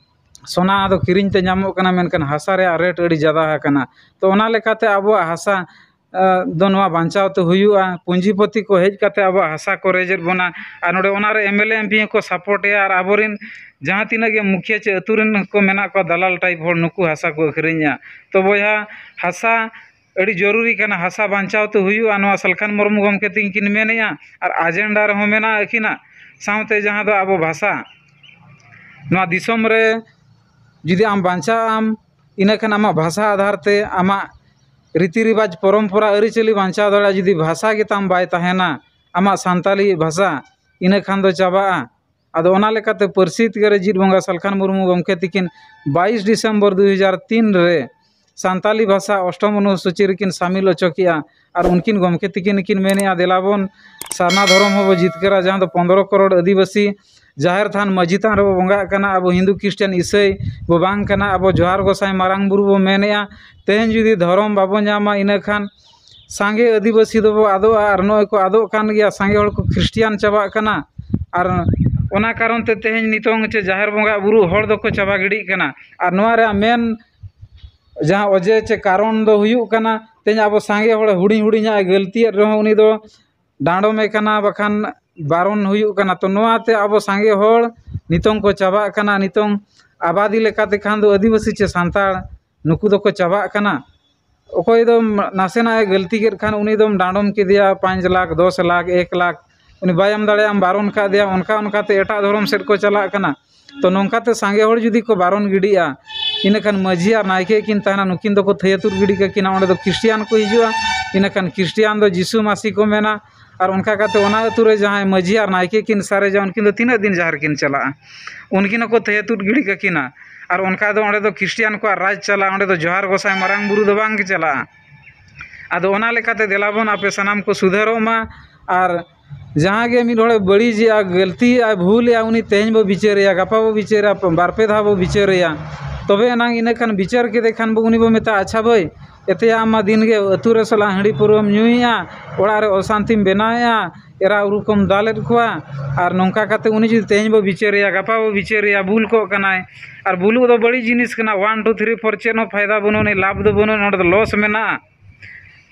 ᱥᱚᱱᱟ ᱫᱚ ᱠᱤᱨᱤᱧ ᱛᱮ ᱧᱟᱢᱚᱜ ᱠᱟᱱᱟ, ᱢᱮᱱᱠᱷᱟᱱ ᱦᱟᱥᱟ ᱨᱮᱭᱟᱜ ᱨᱮᱴ ᱟᱹᱰᱤ ᱡᱟᱫᱟ ᱟᱠᱟᱱᱟ᱾ ᱛᱚ ᱚᱱᱟ ᱞᱮᱠᱟᱛᱮ ᱟᱵᱚᱣᱟᱜ ᱦᱟᱥᱟ ᱫᱚ ᱱᱚᱣᱟ ᱵᱟᱧᱪᱟᱣ ᱛᱮ ᱦᱩᱭᱩᱜᱼᱟ᱾ ᱯᱩᱸᱡᱤᱯᱚᱛᱤ ᱠᱚ ᱦᱮᱡ ᱠᱟᱛᱮ ᱟᱵᱚᱣᱟᱜ ᱦᱟᱥᱟ ᱠᱚ ᱨᱮᱡᱮᱫ ᱵᱚᱱᱟ, ᱟᱨ ᱱᱚᱰᱮ ᱚᱱᱟᱨᱮ M L A M P ᱦᱚᱸᱠᱚ ᱥᱟᱯᱳᱨᱴᱮᱜᱼᱟ, ᱟᱨ ᱟᱵᱚᱨᱮᱱ ᱡᱟᱦᱟᱸ ᱛᱤᱱᱟᱹᱜ ᱜᱮ ᱢᱩᱠᱷᱤᱭᱟᱹ ᱪᱮ ᱟᱹᱛᱩ ᱨᱮᱱ ᱠᱚ ᱢᱮᱱᱟᱜ ᱠᱚᱣᱟ ᱫᱟᱞᱟᱞ ᱴᱟᱭᱤᱯ ᱦᱚᱲ, ᱱᱩᱠᱩ ᱦᱟᱥᱟ ᱠᱚ ᱟᱹᱠᱷᱨᱤᱧᱟ᱾ ᱛᱚ ᱵᱚᱭᱦᱟ, ᱦᱟᱥᱟ ᱟᱹᱰᱤ ᱡᱚᱨᱩᱨᱤ ᱠᱟᱱᱟ, ᱦᱟᱥᱟ ᱵᱟᱧᱪᱟᱣ ᱛᱮ ᱦᱩᱭᱩᱜᱼᱟ, ᱱᱚᱣᱟ ᱥᱟᱞᱠᱷᱟᱱ ᱢᱩᱨᱢᱩ ᱜᱚᱢᱠᱮ ᱛᱤᱠᱤᱱ ᱠᱤᱱ ᱢᱮᱱᱮᱜᱼᱟ, ᱟᱨ ᱟᱡᱮᱱᱰᱟ ᱨᱮᱦᱚᱸ ᱢᱮᱱᱟᱜᱼᱟ ᱟᱹᱠᱤᱱᱟᱜ᱾ ᱥᱟᱶᱛᱮ ᱡᱟᱦᱟᱸ ᱫᱚ ᱟᱵᱚ ᱵᱷᱟᱥᱟ, ᱱᱚᱣᱟ ᱫᱤᱥᱚᱢ ᱨᱮ ᱡᱩᱫᱤ ᱟᱢ ᱵᱟᱧᱪᱟᱜ ᱟᱢ, ᱤᱱᱟᱹᱠᱷᱟᱱ ᱟᱢᱟᱜ ᱵᱷᱟᱥᱟ ᱟᱫᱷᱟᱨ ᱛᱮ ᱟᱢᱟᱜ ᱨᱤᱛᱤ ᱨᱮᱣᱟᱡᱽ, ᱯᱚᱨᱚᱢᱯᱚᱨᱟ, ᱟᱹᱨᱤᱪᱟᱹᱞᱤ ᱵᱟᱧᱪᱟᱣ ᱫᱟᱲᱮᱭᱟᱜᱼᱟ᱾ ᱡᱩᱫᱤ ᱵᱷᱟᱥᱟ ᱜᱮ ᱛᱟᱢ ᱵᱟᱭ ᱛᱟᱦᱮᱱᱟ, ᱟᱢᱟᱜ ᱥᱟᱱᱛᱟᱞᱤ ᱵᱷᱟᱥᱟ, ᱤᱱᱟᱹ ᱠᱷᱟᱱ ᱫᱚ ᱪᱟᱵᱟᱜᱼᱟ᱾ ᱟᱫᱚ ᱚᱱᱟ ᱞᱮᱠᱟᱛᱮ ᱯᱟᱹᱨᱥᱤ ᱛᱮᱜᱮ ᱨᱮ ᱡᱤᱛ ᱵᱚᱸᱜᱟ ᱥᱟᱞᱠᱷᱟᱱ ᱢᱩᱨᱢᱩ ᱜᱚᱢᱠᱮ ᱛᱤᱠᱤᱱ ᱵᱟᱭᱤᱥ ᱰᱤᱥᱮᱢᱵᱚᱨ ᱫᱩ ᱦᱟᱡᱟᱨ ᱛᱤᱱ ᱨᱮ ᱥᱟᱱᱛᱟᱞᱤ ᱵᱷᱟᱥᱟ ᱚᱥᱴᱚᱢ ᱚᱱᱩᱥᱩᱪᱤ ᱨᱮᱠᱤᱱ ᱥᱟᱢᱤᱞ ᱦᱚᱪᱚ ᱠᱮᱜᱼᱟ᱾ ᱟᱨ ᱩᱱᱠᱤᱱ ᱜᱚᱢᱠᱮ ᱛᱤᱠᱤᱱ ᱠᱤᱱ ᱢᱮᱱᱮᱜᱼᱟ, ᱫᱮᱞᱟ ᱵᱚᱱ ᱥᱟᱨᱱᱟ ᱫᱷᱚᱨᱚᱢ ᱦᱚᱸᱵᱚ ᱡᱤᱛᱠᱟᱹᱨᱟ, ᱡᱟᱦᱟᱸ ᱫᱚ ᱯᱚᱱᱫᱽᱨᱚ ᱠᱚᱨᱳᱲ ᱟᱹᱫᱤᱵᱟᱹᱥᱤ ᱡᱟᱦᱮᱨ ᱛᱷᱟᱱ ᱢᱟᱹᱡᱷᱤ ᱛᱷᱟᱱ ᱨᱮᱵᱚ ᱵᱚᱸᱜᱟᱜ ᱠᱟᱱᱟ, ᱟᱵᱚ ᱦᱤᱱᱫᱩ ᱠᱷᱨᱤᱥᱴᱟᱱ ᱤᱥᱟᱹᱭ ᱵᱚ ᱵᱟᱝ ᱠᱟᱱᱟ, ᱟᱵᱚ ᱡᱚᱦᱟᱨ ᱜᱚᱸᱥᱟᱭ ᱢᱟᱨᱟᱝ ᱵᱩᱨᱩ ᱵᱚ ᱢᱮᱱᱮᱜᱼᱟ᱾ ᱛᱮᱦᱮᱧ ᱡᱩᱫᱤ ᱫᱷᱚᱨᱚᱢ ᱵᱟᱵᱚ ᱧᱟᱢᱟ, ᱤᱱᱟᱹ ᱠᱷᱟᱱ ᱥᱟᱸᱜᱮ ᱟᱹᱫᱤᱵᱟᱹᱥᱤ ᱫᱚᱵᱚ ᱟᱫᱚᱜᱼᱟ, ᱟᱨ ᱱᱚᱜᱼᱚᱭ ᱠᱚ ᱟᱫᱚᱜ ᱠᱟᱱ ᱜᱮᱭᱟ, ᱥᱟᱸᱜᱮ ᱦᱚᱲ ᱠᱚ ᱠᱷᱨᱤᱥᱴᱤᱭᱟᱱ ᱪᱟᱵᱟᱜ ᱠᱟᱱᱟ᱾ ᱟᱨ ᱚᱱᱟ ᱠᱟᱨᱚᱱ ᱛᱮ ᱛᱮᱦᱮᱧ ᱱᱤᱛᱚᱝ ᱪᱮ ᱡᱟᱦᱮᱨ ᱵᱚᱸᱜᱟ ᱵᱩᱨᱩ ᱦᱚᱲ ᱫᱚᱠᱚ ᱪᱟᱵᱟ ᱜᱤᱰᱤᱜ ᱠᱟᱱᱟ᱾ ᱟᱨ ᱱᱚᱣᱟ ᱨᱮᱭᱟᱜ ᱢᱮᱱ ᱡᱟᱦᱟᱸ ᱚᱡᱮ ᱪᱮ ᱠᱟᱨᱚᱱ ᱫᱚ ᱦᱩᱭᱩᱜ ᱠᱟᱱᱟ, ᱛᱮᱦᱮᱧ ᱟᱵᱚ ᱥᱟᱸᱜᱮ ᱦᱚᱲ ᱦᱩᱰᱤᱧ ᱦᱩᱰᱤᱧᱟᱜ ᱮ ᱜᱟᱹᱞᱛᱤᱭᱮᱫ ᱨᱮᱦᱚᱸ ᱩᱱᱤ ᱫᱚ ᱰᱟᱸᱰᱚᱢᱮ ᱠᱟᱱᱟ, ᱵᱟᱠᱷᱟᱱ ᱵᱟᱨᱚᱱ ᱦᱩᱭᱩᱜ ᱠᱟᱱᱟ᱾ ᱛᱚ ᱱᱚᱣᱟᱛᱮ ᱟᱵᱚ ᱥᱟᱸᱜᱮ ᱦᱚᱲ ᱱᱤᱛᱚᱝ ᱠᱚ ᱪᱟᱵᱟᱜ ᱠᱟᱱᱟ᱾ ᱱᱤᱛᱚᱝ ᱟᱵᱟᱫᱤ ᱞᱮᱠᱟᱛᱮ ᱠᱷᱟᱱ ᱫᱚ ᱟᱹᱫᱤᱵᱟᱹᱥᱤ ᱪᱮ ᱥᱟᱱᱛᱟᱲ ᱱᱩᱠᱩ ᱫᱚᱠᱚ ᱪᱟᱵᱟᱜ ᱠᱟᱱᱟ᱾ ᱚᱠᱚᱭ ᱫᱚ ᱱᱟᱥᱮᱱᱟᱜ ᱮ ᱜᱟᱹᱞᱛᱤ ᱠᱮᱫ ᱠᱷᱟᱱ ᱩᱱᱤ ᱫᱚᱢ ᱰᱟᱸᱰᱚᱢ ᱠᱮᱫᱮᱭᱟ ᱯᱟᱸᱪ ᱞᱟᱠᱷ, ᱫᱚᱥ ᱞᱟᱠᱷ, ᱮᱠ ᱞᱟᱠᱷ, ᱩᱱᱤ ᱵᱟᱭ ᱮᱢ ᱫᱟᱲᱮᱭᱟᱜᱼᱟ, ᱵᱟᱨᱚᱱ ᱠᱟᱫᱮᱭᱟ, ᱚᱱᱠᱟ ᱚᱱᱠᱟᱛᱮ ᱮᱴᱟᱜ ᱫᱷᱚᱨᱚᱢ ᱥᱮᱫ ᱠᱚ ᱪᱟᱞᱟᱜ ᱠᱟᱱᱟ᱾ ᱛᱚ ᱱᱚᱝᱠᱟᱛᱮ ᱥᱟᱸᱜᱮ ᱦᱚᱲ ᱡᱩᱫᱤ ᱠᱚ ᱵᱟᱨᱚᱱ ᱜᱤᱰᱤᱜᱼᱟ, ᱤᱱᱟᱹᱠᱷᱟᱱ ᱢᱟᱹᱡᱷᱤ ᱟᱨ ᱱᱟᱭᱠᱮ ᱠᱤᱱ ᱛᱟᱦᱮᱱᱟ, ᱱᱩᱠᱤᱱ ᱫᱚᱠᱚ ᱛᱷᱟᱹᱭᱟᱹ ᱛᱩᱫ ᱜᱤᱰᱤ ᱠᱟᱹᱠᱤᱱᱟ᱾ ᱚᱸᱰᱮ ᱫᱚ ᱠᱷᱨᱤᱥᱴᱤᱭᱟᱱ ᱠᱚ ᱦᱤᱡᱩᱜᱼᱟ, ᱤᱱᱟᱹᱠᱷᱟᱱ ᱠᱷᱨᱤᱥᱴᱤᱭᱟᱱ ᱫᱚ ᱡᱤᱥᱩ ᱢᱟᱹᱥᱤ ᱠᱚ ᱢᱮᱱᱟ᱾ ᱟᱨ ᱚᱱᱠᱟ ᱠᱟᱛᱮ ᱚᱱᱟ ᱟᱹᱛᱩ ᱨᱮ ᱡᱟᱦᱟᱸᱭ ᱢᱟᱹᱡᱷᱤ ᱟᱨ ᱱᱟᱭᱠᱮ ᱠᱤᱱ ᱥᱟᱨᱮᱡᱟ, ᱩᱱᱠᱤᱱ ᱫᱚ ᱛᱤᱱᱟᱹᱜ ᱫᱤᱱ ᱡᱟᱦᱮᱨ ᱠᱤᱱ ᱪᱟᱞᱟᱜᱼᱟ? ᱩᱱᱠᱤᱱ ᱦᱚᱸᱠᱚ ᱛᱷᱟᱹᱭᱟᱹ ᱛᱩᱫ ᱜᱤᱰᱤ ᱠᱟᱹᱠᱤᱱᱟ᱾ ᱟᱨ ᱚᱱᱠᱟ ᱫᱚ ᱚᱸᱰᱮ ᱫᱚ ᱠᱷᱨᱤᱥᱴᱤᱭᱟᱱ ᱠᱚᱣᱟᱜ ᱨᱟᱡᱽ ᱪᱟᱞᱟᱜᱼᱟ, ᱚᱸᱰᱮ ᱫᱚ ᱡᱚᱦᱟᱨ ᱜᱚᱸᱥᱟᱭ ᱢᱟᱨᱟᱝ ᱵᱩᱨᱩ ᱫᱚ ᱵᱟᱝ ᱜᱮ ᱪᱟᱞᱟᱜᱼᱟ᱾ ᱟᱫᱚ ᱚᱱᱟ ᱞᱮᱠᱟᱛᱮ ᱫᱮᱞᱟ ᱵᱚᱱ ᱟᱯᱮ ᱥᱟᱱᱟᱢ ᱠᱚ ᱥᱩᱫᱷᱟᱹᱨᱚᱜ ᱢᱟ᱾ ᱟᱨ ᱡᱟᱦᱟᱸ ᱜᱮ ᱢᱤᱫ ᱦᱚᱲᱮ ᱵᱟᱹᱲᱤᱡᱮᱜᱼᱟ, ᱜᱟᱹᱞᱛᱤᱭᱮᱜᱼᱟ, ᱵᱷᱩᱞᱮᱜᱼᱟ, ᱩᱱᱤ ᱛᱮᱦᱮᱧ ᱵᱚ ᱵᱤᱪᱟᱹᱨᱮᱭᱟ, ᱜᱟᱯᱟ ᱵᱚ ᱵᱤᱪᱟᱹᱨᱟ, ᱵᱟᱨ ᱯᱮ ᱫᱷᱟᱣ ᱵᱚ ᱵᱤᱪᱟᱹᱨᱮᱭᱟ᱾ ᱛᱚᱵᱮ ᱮᱱᱟᱝ ᱤᱱᱟᱹ ᱠᱷᱟᱱ ᱵᱤᱪᱟᱹᱨ ᱠᱮᱫᱮ ᱠᱷᱟᱱ ᱵᱚ, ᱩᱱᱤ ᱵᱚ ᱢᱮᱛᱟᱜᱼᱟ, "ᱟᱪᱪᱷᱟ ᱵᱷᱟᱹᱭ, ᱮᱛᱮᱭᱟ ᱟᱢ ᱢᱟ ᱫᱤᱱ ᱜᱮ ᱟᱹᱛᱩ ᱨᱮ ᱥᱟᱞᱟᱜ ᱦᱟᱺᱰᱤ ᱯᱟᱹᱣᱨᱟᱹᱢ ᱧᱩᱭᱮᱜᱼᱟ, ᱚᱲᱟᱜ ᱨᱮ ᱚᱥᱟᱱᱛᱤᱢ ᱵᱮᱱᱟᱣᱮᱜᱼᱟ, ᱮᱨᱟ ᱩᱨᱩ ᱠᱚᱢ ᱫᱟᱞᱮᱫ ᱠᱚᱣᱟ", ᱟᱨ ᱱᱚᱝᱠᱟ ᱠᱟᱛᱮ ᱩᱱᱤ ᱡᱩᱫᱤ ᱛᱮᱦᱮᱧ ᱵᱚ ᱵᱤᱪᱟᱹᱨᱮᱭᱟ, ᱜᱟᱯᱟ ᱵᱚ ᱵᱤᱪᱟᱹᱨᱮᱭᱟ, ᱵᱩᱞ ᱠᱚᱜ ᱠᱟᱱᱟᱭ᱾ ᱟᱨ ᱵᱩᱞᱩᱜ ᱫᱚ ᱵᱟᱹᱲᱤᱡ ᱡᱤᱱᱤᱥ ᱠᱟᱱᱟ, ᱚᱣᱟᱱ ᱴᱩ ᱛᱷᱨᱤ ᱯᱷᱳᱨ ᱪᱮᱫ ᱦᱚᱸ ᱯᱷᱟᱭᱫᱟ ᱵᱟᱹᱱᱩᱜ ᱟᱹᱱᱤᱡ, ᱞᱟᱵᱷ ᱫᱚ ᱵᱟᱹᱱᱩᱜ ᱟᱹᱱᱤᱡ, ᱱᱚᱰᱮ ᱫᱚ ᱞᱚᱥ ᱢᱮᱱᱟᱜᱼᱟ᱾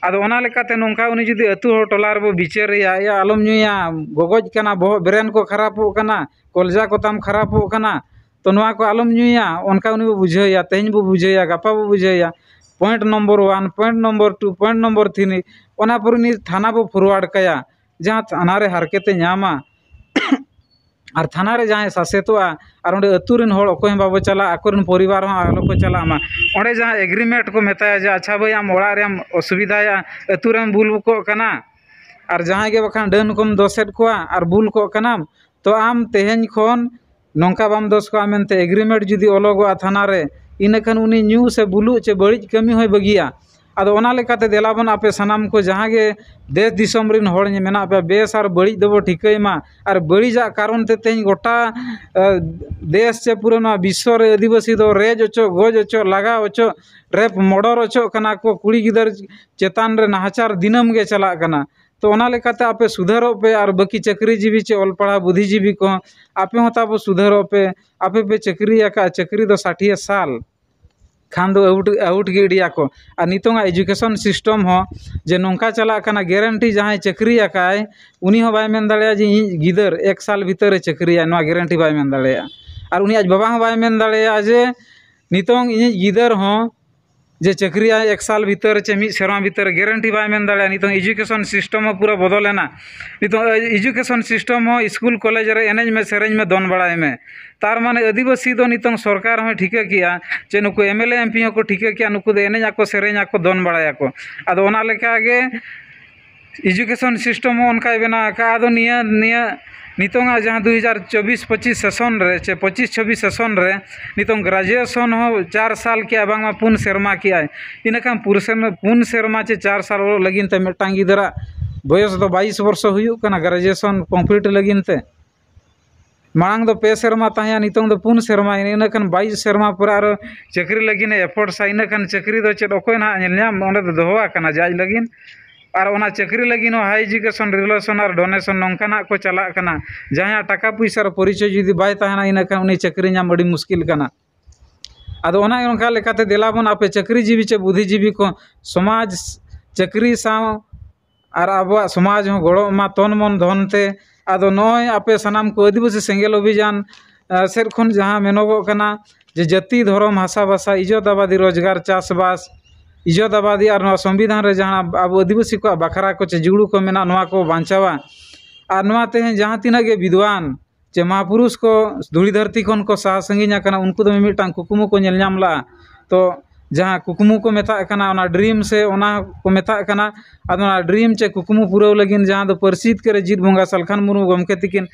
ᱟᱫᱚ ᱚᱱᱟ ᱞᱮᱠᱟᱛᱮ ᱱᱚᱝᱠᱟ ᱩᱱᱤ ᱡᱩᱫᱤ ᱟᱹᱛᱩ ᱦᱚᱲ ᱴᱚᱞᱟ ᱨᱮᱵᱚ ᱵᱤᱪᱟᱹᱨᱮᱭᱟ, "ᱮᱭᱟ ᱟᱞᱚᱢ ᱧᱩᱭᱟ, ᱜᱚᱜᱚᱡ ᱠᱟᱱᱟ, ᱵᱚᱦᱚᱜ ᱵᱨᱮᱱ ᱠᱚ ᱠᱷᱟᱨᱟᱯᱚᱜ ᱠᱟᱱᱟ, ᱠᱚᱞᱡᱟ ᱠᱚᱛᱟᱢ ᱠᱷᱟᱨᱟᱯᱚᱜ ᱠᱟᱱᱟ, ᱛᱚ ᱱᱚᱣᱟ ᱠᱚ ᱟᱞᱚᱢ ᱧᱩᱭᱟ", ᱚᱱᱠᱟ ᱩᱱᱤ ᱵᱚ ᱵᱩᱡᱷᱟᱹᱣᱮᱭᱟ, ᱛᱮᱦᱮᱧ ᱵᱚ ᱵᱩᱡᱷᱟᱹᱣᱮᱭᱟ, ᱜᱟᱯᱟ ᱵᱚ ᱵᱩᱡᱷᱟᱹᱣᱮᱭᱟ, point number one, point number two, point number three, ᱚᱱᱟ ᱯᱚᱨᱮ ᱩᱱᱤ ᱛᱷᱟᱱᱟ ᱵᱚ forward ᱠᱟᱭᱟ, ᱡᱟᱦᱟᱸ ᱛᱷᱟᱱᱟ ᱨᱮ ᱦᱟᱨᱠᱮᱛᱮ ᱧᱟᱢᱟ᱾ ᱟᱨ ᱛᱷᱟᱱᱟ ᱨᱮ ᱡᱟᱦᱟᱸᱭ ᱥᱟᱥᱮᱛᱚᱜᱼᱟ, ᱟᱨ ᱚᱸᱰᱮ ᱟᱹᱛᱩ ᱨᱮᱱ ᱦᱚᱲ ᱚᱠᱚᱭ ᱦᱚᱸ ᱵᱟᱵᱚ ᱪᱟᱞᱟᱜᱼᱟ, ᱟᱠᱚ ᱨᱮᱱ ᱯᱚᱨᱤᱵᱟᱨ ᱦᱚᱸ ᱟᱞᱚ ᱠᱚ ᱪᱟᱞᱟᱜ ᱢᱟ᱾ ᱚᱸᱰᱮ ᱡᱟᱦᱟᱸ agreement ᱠᱚ ᱢᱮᱛᱟᱭᱟ ᱡᱮ, "ᱟᱪᱪᱷᱟ ᱵᱷᱟᱹᱭ, ᱟᱢ ᱚᱲᱟᱜ ᱨᱮᱢ ᱚᱥᱩᱵᱤᱫᱷᱟᱭᱟ, ᱟᱹᱛᱩ ᱨᱮᱢ ᱵᱩᱞ ᱠᱚᱜ ᱠᱟᱱᱟ, ᱟᱨ ᱡᱟᱦᱟᱸᱭ ᱜᱮ ᱵᱟᱠᱷᱟᱱ ᱰᱟᱹᱱ ᱠᱚᱢ ᱫᱚᱥᱮᱫ ᱠᱚᱣᱟ ᱟᱨ ᱵᱩᱞ ᱠᱚᱜ ᱠᱟᱱᱟᱢ, ᱛᱚ ᱟᱢ ᱛᱮᱦᱮᱧ ᱠᱷᱚᱱ ᱱᱚᱝᱠᱟ ᱵᱟᱢ ᱫᱚᱥ ᱠᱚᱣᱟ" ᱢᱮᱱᱛᱮ agreement ᱡᱩᱫᱤ ᱚᱞᱚᱜᱚᱜᱼᱟ ᱛᱷᱟᱱᱟ ᱨᱮ, ᱤᱱᱟᱹᱠᱷᱟᱱ ᱩᱱᱤ ᱧᱩ ᱥᱮ ᱵᱩᱞᱩᱜ ᱪᱮ ᱵᱟᱹᱲᱤᱡ ᱠᱟᱹᱢᱤ ᱦᱚᱸᱭ ᱵᱟᱹᱜᱤᱭᱟ᱾ ᱟᱫᱚ ᱚᱱᱟ ᱞᱮᱠᱟᱛᱮ ᱫᱮᱞᱟ ᱵᱚᱱ ᱟᱯᱮ ᱥᱟᱱᱟᱢ ᱠᱚ ᱡᱟᱦᱟᱸ ᱜᱮ ᱫᱮᱥ ᱫᱤᱥᱚᱢ ᱨᱮᱱ ᱦᱚᱲ ᱢᱮᱱᱟᱜ ᱯᱮᱭᱟ, ᱵᱮᱥ ᱟᱨ ᱵᱟᱹᱲᱤᱡ ᱫᱚᱵᱚ ᱴᱷᱤᱠᱟᱹᱭ ᱢᱟ᱾ ᱟᱨ ᱵᱟᱹᱲᱤᱡᱟᱜ ᱠᱟᱨᱚᱱ ᱛᱮ ᱛᱮᱦᱮᱧ ᱜᱚᱴᱟ, ᱮ, ᱫᱮᱥ ᱪᱮ ᱯᱩᱨᱟᱹ ᱱᱚᱣᱟ ᱵᱤᱥᱥᱚ ᱨᱮ ᱟᱹᱫᱤᱵᱟᱹᱥᱤ ᱫᱚ ᱨᱮᱡᱽ ᱚᱪᱚᱜ, ᱜᱚᱡ ᱚᱪᱚᱜ, ᱞᱟᱜᱟ ᱚᱪᱚᱜ, ᱨᱮᱯ ᱢᱚᱰᱚᱨ ᱚᱪᱚᱜ ᱠᱟᱱᱟ ᱠᱚ, ᱠᱩᱲᱤ ᱜᱤᱫᱟᱹᱨ ᱪᱮᱛᱟᱱ ᱨᱮ ᱱᱟᱦᱟᱪᱟᱨ ᱫᱤᱱᱟᱹᱢ ᱜᱮ ᱪᱟᱞᱟᱜ ᱠᱟᱱᱟ᱾ ᱛᱚ ᱚᱱᱟ ᱞᱮᱠᱟᱛᱮ ᱟᱯᱮ ᱥᱩᱫᱷᱟᱹᱨᱚᱜ ᱯᱮ, ᱟᱨ ᱵᱟᱹᱠᱤ ᱪᱟᱹᱠᱨᱤᱡᱤᱵᱤ ᱪᱮ ᱚᱞ ᱯᱟᱲᱦᱟᱣ ᱵᱩᱫᱷᱤᱡᱤᱵᱤ ᱠᱚᱦᱚᱸ ᱟᱯᱮ ᱦᱚᱸ ᱛᱟᱵᱚ ᱥᱩᱫᱷᱟᱹᱨᱚᱜ ᱯᱮ᱾ ᱟᱯᱮ ᱯᱮ ᱪᱟᱹᱠᱨᱤ ᱟᱠᱟᱫᱼᱟ, ᱪᱟᱹᱠᱨᱤ ᱫᱚ ᱥᱟᱴᱷᱤᱭᱟ ᱥᱟᱞ ᱠᱷᱟᱱ ᱫᱚ out, out ᱜᱮ ᱤᱫᱤᱭᱟᱠᱚ᱾ ᱟᱨ ᱱᱤᱛᱚᱝᱟᱜ education system ᱦᱚᱸ ᱡᱮ ᱱᱚᱝᱠᱟ ᱪᱟᱞᱟᱜ ᱠᱟᱱᱟ, guarantee ᱡᱟᱦᱟᱸᱭ ᱪᱟᱹᱠᱨᱤ ᱟᱠᱟᱭ, ᱩᱱᱤ ᱦᱚᱸ ᱵᱟᱭ ᱢᱮᱱ ᱫᱟᱲᱮᱭᱟᱜᱼᱟ ᱡᱮ ᱤᱧᱤᱡ ᱜᱤᱫᱟᱹᱨ ᱮᱠ ᱥᱟᱞ ᱵᱷᱤᱛᱟᱹᱨ ᱨᱮ ᱪᱟᱹᱠᱨᱤᱭᱟ, ᱱᱚᱣᱟ guarantee ᱵᱟᱭ ᱢᱮᱱ ᱫᱟᱲᱮᱭᱟᱜᱼᱟ᱾ ᱟᱨ ᱩᱱᱤ ᱟᱡ ᱵᱟᱵᱟ ᱦᱚᱸ ᱵᱟᱭ ᱢᱮᱱ ᱫᱟᱲᱮᱭᱟᱜᱼᱟ ᱡᱮ ᱱᱤᱛᱚᱝ ᱤᱧᱤᱡ ᱜᱤᱫᱟᱹᱨ ᱦᱚᱸ ᱡᱮ ᱪᱟᱹᱠᱨᱤᱭᱟᱭ ᱮᱠ ᱥᱟᱞ ᱵᱷᱤᱛᱟᱹᱨ ᱪᱮ ᱢᱤᱫ ᱥᱮᱨᱢᱟ ᱵᱷᱤᱛᱟᱹᱨ, ᱜᱮᱨᱮᱱᱴᱤ ᱵᱟᱭ ᱢᱮᱱ ᱫᱟᱲᱮᱭᱟᱜᱼᱟ᱾ ᱱᱤᱛᱚᱝ ᱮᱡᱩᱠᱮᱥᱚᱱ ᱥᱤᱥᱴᱮᱢ ᱦᱚᱸ ᱯᱩᱨᱟᱹ ᱵᱚᱫᱚᱞᱮᱱᱟ᱾ ᱱᱤᱛᱚᱝ ᱮᱡᱩᱠᱮᱥᱚᱱ ᱥᱤᱥᱴᱮᱢ ᱦᱚᱸ ᱥᱠᱩᱞ ᱠᱚᱞᱮᱡᱽ ᱨᱮ ᱮᱱᱮᱡ ᱢᱮ, ᱥᱮᱨᱮᱧ ᱢᱮ, ᱫᱚᱱ ᱵᱟᱲᱟᱭ ᱢᱮ᱾ ᱛᱟᱨ ᱢᱟᱱᱮ ᱟᱹᱫᱤᱵᱟᱹᱥᱤ ᱫᱚ ᱱᱤᱛᱚᱝ ᱥᱚᱨᱠᱟᱨ ᱦᱚᱸᱭ ᱴᱷᱤᱠᱟᱹ ᱠᱮᱜᱼᱟ ᱡᱮ ᱱᱩᱠᱩ M L A M P ᱦᱚᱸᱠᱚ ᱴᱷᱤᱠᱟᱹ ᱠᱮᱜᱼᱟ, ᱱᱩᱠᱩ ᱫᱚ ᱮᱱᱮᱡ ᱟᱠᱚ, ᱥᱮᱨᱮᱧ ᱟᱠᱚ, ᱫᱚᱱ ᱵᱟᱲᱟᱭᱟᱠᱚ᱾ ᱟᱫᱚ ᱚᱱᱟ ᱞᱮᱠᱟᱜᱮ ᱮᱡᱩᱠᱮᱥᱚᱱ ᱥᱤᱥᱴᱮᱢ ᱦᱚᱸ ᱚᱱᱠᱟᱭ ᱵᱮᱱᱟᱣ ᱟᱠᱟᱫᱼᱟ᱾ ᱟᱫᱚ ᱱᱤᱭᱟᱹ ᱱᱤᱭᱟᱹ ᱱᱤᱛᱚᱝᱟᱜ ᱡᱟᱦᱟᱸ ᱫᱩ ᱦᱟᱡᱟᱨ ᱪᱚᱵᱵᱤᱥ ᱯᱚᱸᱪᱤᱥ ᱥᱮᱥᱚᱱ ᱨᱮ ᱪᱮ ᱯᱚᱸᱪᱤᱥ ᱪᱷᱟᱵᱵᱤᱥ ᱥᱮᱥᱚᱱ ᱨᱮ ᱱᱤᱛᱚᱝ ᱜᱨᱟᱡᱩᱭᱮᱥᱚᱱ ᱦᱚᱸ ᱪᱟᱨ ᱥᱟᱞ ᱠᱮᱜᱼᱟ, ᱵᱟᱝᱢᱟ ᱯᱩᱱ ᱥᱮᱨᱢᱟ ᱠᱮᱜᱼᱟᱭ᱾ ᱤᱱᱟᱹᱠᱷᱟᱱ ᱯᱩᱨ ᱥᱮᱨᱢᱟ, ᱯᱩᱱ ᱥᱮᱨᱢᱟ ᱪᱮ ᱪᱟᱨ ᱥᱟᱞ ᱚᱞᱚᱜ ᱞᱟᱹᱜᱤᱫ ᱛᱮ ᱢᱤᱫᱴᱟᱝ ᱜᱤᱫᱽᱨᱟᱹ ᱵᱚᱭᱚᱥ ᱫᱚ ᱵᱟᱭᱤᱥ ᱵᱚᱨᱥᱚ ᱦᱩᱭᱩᱜ ᱠᱟᱱᱟ ᱜᱨᱟᱡᱩᱭᱮᱥᱚᱱ ᱠᱚᱢᱯᱞᱤᱴ ᱞᱟᱹᱜᱤᱫ ᱛᱮ᱾ ᱢᱟᱲᱟᱝ ᱫᱚ ᱯᱮ ᱥᱮᱨᱢᱟ ᱛᱟᱦᱮᱸᱭᱟ, ᱱᱤᱛᱚᱝ ᱫᱚ ᱯᱩᱱ ᱥᱮᱨᱢᱟ᱾ ᱤᱱᱟᱹ ᱠᱷᱟᱱ ᱵᱟᱭᱤᱥ ᱥᱮᱨᱢᱟ ᱯᱚᱨᱮ ᱟᱨᱚ ᱪᱟᱹᱠᱨᱤ ᱞᱟᱹᱜᱤᱫ ᱮ ᱮᱯᱷᱳᱨᱰᱥᱟ, ᱤᱱᱟᱹ ᱠᱷᱟᱱ ᱪᱟᱹᱠᱨᱤ ᱫᱚ ᱪᱮᱫ ᱚᱠᱚᱭ ᱱᱟᱦᱟᱜ ᱧᱮᱞ ᱧᱟᱢ? ᱚᱸᱰᱮ ᱫᱚ ᱫᱚᱦᱚ ᱟᱠᱟᱱᱟ ᱡᱟᱡᱽ ᱞᱟᱹᱜᱤᱫ᱾ ᱟᱨ ᱚᱱᱟ ᱪᱟᱹᱠᱨᱤ ᱞᱟᱹᱜᱤᱫ ᱦᱚᱸ ᱦᱟᱭ ᱮᱡᱩᱠᱮᱥᱚᱱ, ᱨᱤᱞᱮᱥᱚᱱ ᱟᱨ ᱰᱳᱱᱮᱥᱚᱱ ᱱᱚᱝᱠᱟᱱᱟᱜ ᱠᱚ ᱪᱟᱞᱟᱜ ᱠᱟᱱᱟ᱾ ᱡᱟᱦᱟᱸᱭᱟᱜ ᱴᱟᱠᱟ ᱯᱚᱭᱥᱟ ᱟᱨ ᱯᱚᱨᱤᱪᱚᱭ ᱡᱩᱫᱤ ᱵᱟᱭ ᱛᱟᱦᱮᱱᱟ, ᱤᱱᱟᱹ ᱠᱷᱟᱱ ᱩᱱᱤ ᱪᱟᱹᱠᱨᱤ ᱧᱟᱢ ᱟᱹᱰᱤ ᱢᱩᱥᱠᱤᱞ ᱠᱟᱱᱟ᱾ ᱟᱫᱚ ᱚᱱᱟ ᱚᱱᱠᱟ ᱞᱮᱠᱟᱛᱮ ᱫᱮᱞᱟ ᱵᱚᱱ ᱟᱯᱮ ᱪᱟᱹᱠᱨᱤᱡᱤᱵᱤ ᱪᱮ ᱵᱩᱫᱷᱤᱡᱤᱵᱤ ᱠᱚ ᱥᱚᱢᱟᱡᱽ ᱪᱟᱹᱠᱨᱤ ᱥᱟᱶ ᱟᱨ ᱟᱵᱚᱣᱟᱜ ᱥᱚᱢᱟᱡᱽ ᱦᱚᱸ ᱜᱚᱲᱚᱜ ᱢᱟ ᱛᱚᱱ ᱢᱚᱱ ᱫᱷᱚᱱ ᱛᱮ᱾ ᱟᱫᱚ ᱱᱚᱜᱼᱚᱭ ᱟᱯᱮ ᱥᱟᱱᱟᱢ ᱠᱚ ᱟᱹᱫᱤᱵᱟᱹᱥᱤ ᱥᱮᱸᱜᱮᱞ ᱚᱵᱷᱤᱡᱟᱱ, ᱟᱸ, ᱥᱮᱫ ᱠᱷᱚᱱ ᱡᱟᱦᱟᱸ ᱢᱮᱱᱚᱜᱚᱜ ᱠᱟᱱᱟ ᱡᱮ ᱡᱟᱹᱛᱤ, ᱫᱷᱚᱨᱚᱢ, ᱵᱷᱟᱥᱟ, ᱵᱷᱟᱥᱟ, ᱤᱡᱚᱛ ᱟᱵᱟᱫᱤ, ᱨᱳᱡᱽᱜᱟᱨ, ᱪᱟᱥᱵᱟᱥ, ᱤᱡᱚᱛ ᱟᱵᱟᱫᱤ ᱟᱨ ᱱᱚᱣᱟ ᱥᱚᱝᱵᱤᱫᱷᱟᱱ ᱨᱮ ᱡᱟᱦᱟᱸ ᱟᱵᱚ ᱟᱹᱫᱤᱵᱟᱹᱥᱤ ᱠᱚᱣᱟᱜ ᱵᱟᱠᱷᱨᱟ ᱠᱚ ᱪᱮ ᱡᱩᱲᱩ ᱠᱚ ᱢᱮᱱᱟᱜ, ᱱᱚᱣᱟ ᱠᱚ ᱵᱟᱧᱪᱟᱣᱟ᱾ ᱟᱨ ᱱᱚᱣᱟ ᱛᱮᱦᱮᱧ ᱡᱟᱦᱟᱸ ᱛᱤᱱᱟᱹᱜ ᱜᱮ ᱵᱤᱫᱽᱣᱟᱱ ᱪᱮ ᱢᱟᱦᱟᱯᱩᱨᱩᱥ ᱠᱚ ᱫᱷᱩᱲᱤ ᱫᱷᱟᱹᱨᱛᱤ ᱠᱷᱚᱱ ᱠᱚ ᱥᱟᱦᱟ ᱥᱟᱺᱜᱤᱧ ᱟᱠᱟᱱᱟ, ᱩᱱᱠᱩ ᱫᱚ ᱢᱤᱢᱤᱫᱴᱟᱝ ᱠᱩᱠᱢᱩ ᱠᱚ ᱧᱮᱞ ᱧᱟᱢ ᱞᱟᱜᱼᱟ᱾ ᱛᱚ ᱡᱟᱦᱟᱸ ᱠᱩᱠᱢᱩ ᱠᱚ ᱢᱮᱛᱟᱜ ᱠᱟᱱᱟ, ᱚᱱᱟ ᱰᱨᱤᱢ ᱥᱮ ᱚᱱᱟ ᱠᱚ ᱢᱮᱛᱟᱜ ᱠᱟᱱᱟ, ᱟᱫᱚ ᱚᱱᱟ ᱰᱨᱤᱢ ᱪᱮ ᱠᱩᱠᱢᱩ ᱯᱩᱨᱟᱹᱣ ᱞᱟᱹᱜᱤᱫ ᱡᱟᱦᱟᱸ ᱫᱚ ᱯᱟᱹᱨᱥᱤ ᱡᱤᱛᱠᱟᱹᱨ ᱨᱮ ᱡᱤᱛ ᱵᱚᱸᱜᱟ ᱥᱟᱞᱠᱷᱟᱱ ᱢᱩᱨᱢᱩ ᱜᱚᱢᱠᱮ ᱛᱤᱠᱤᱱ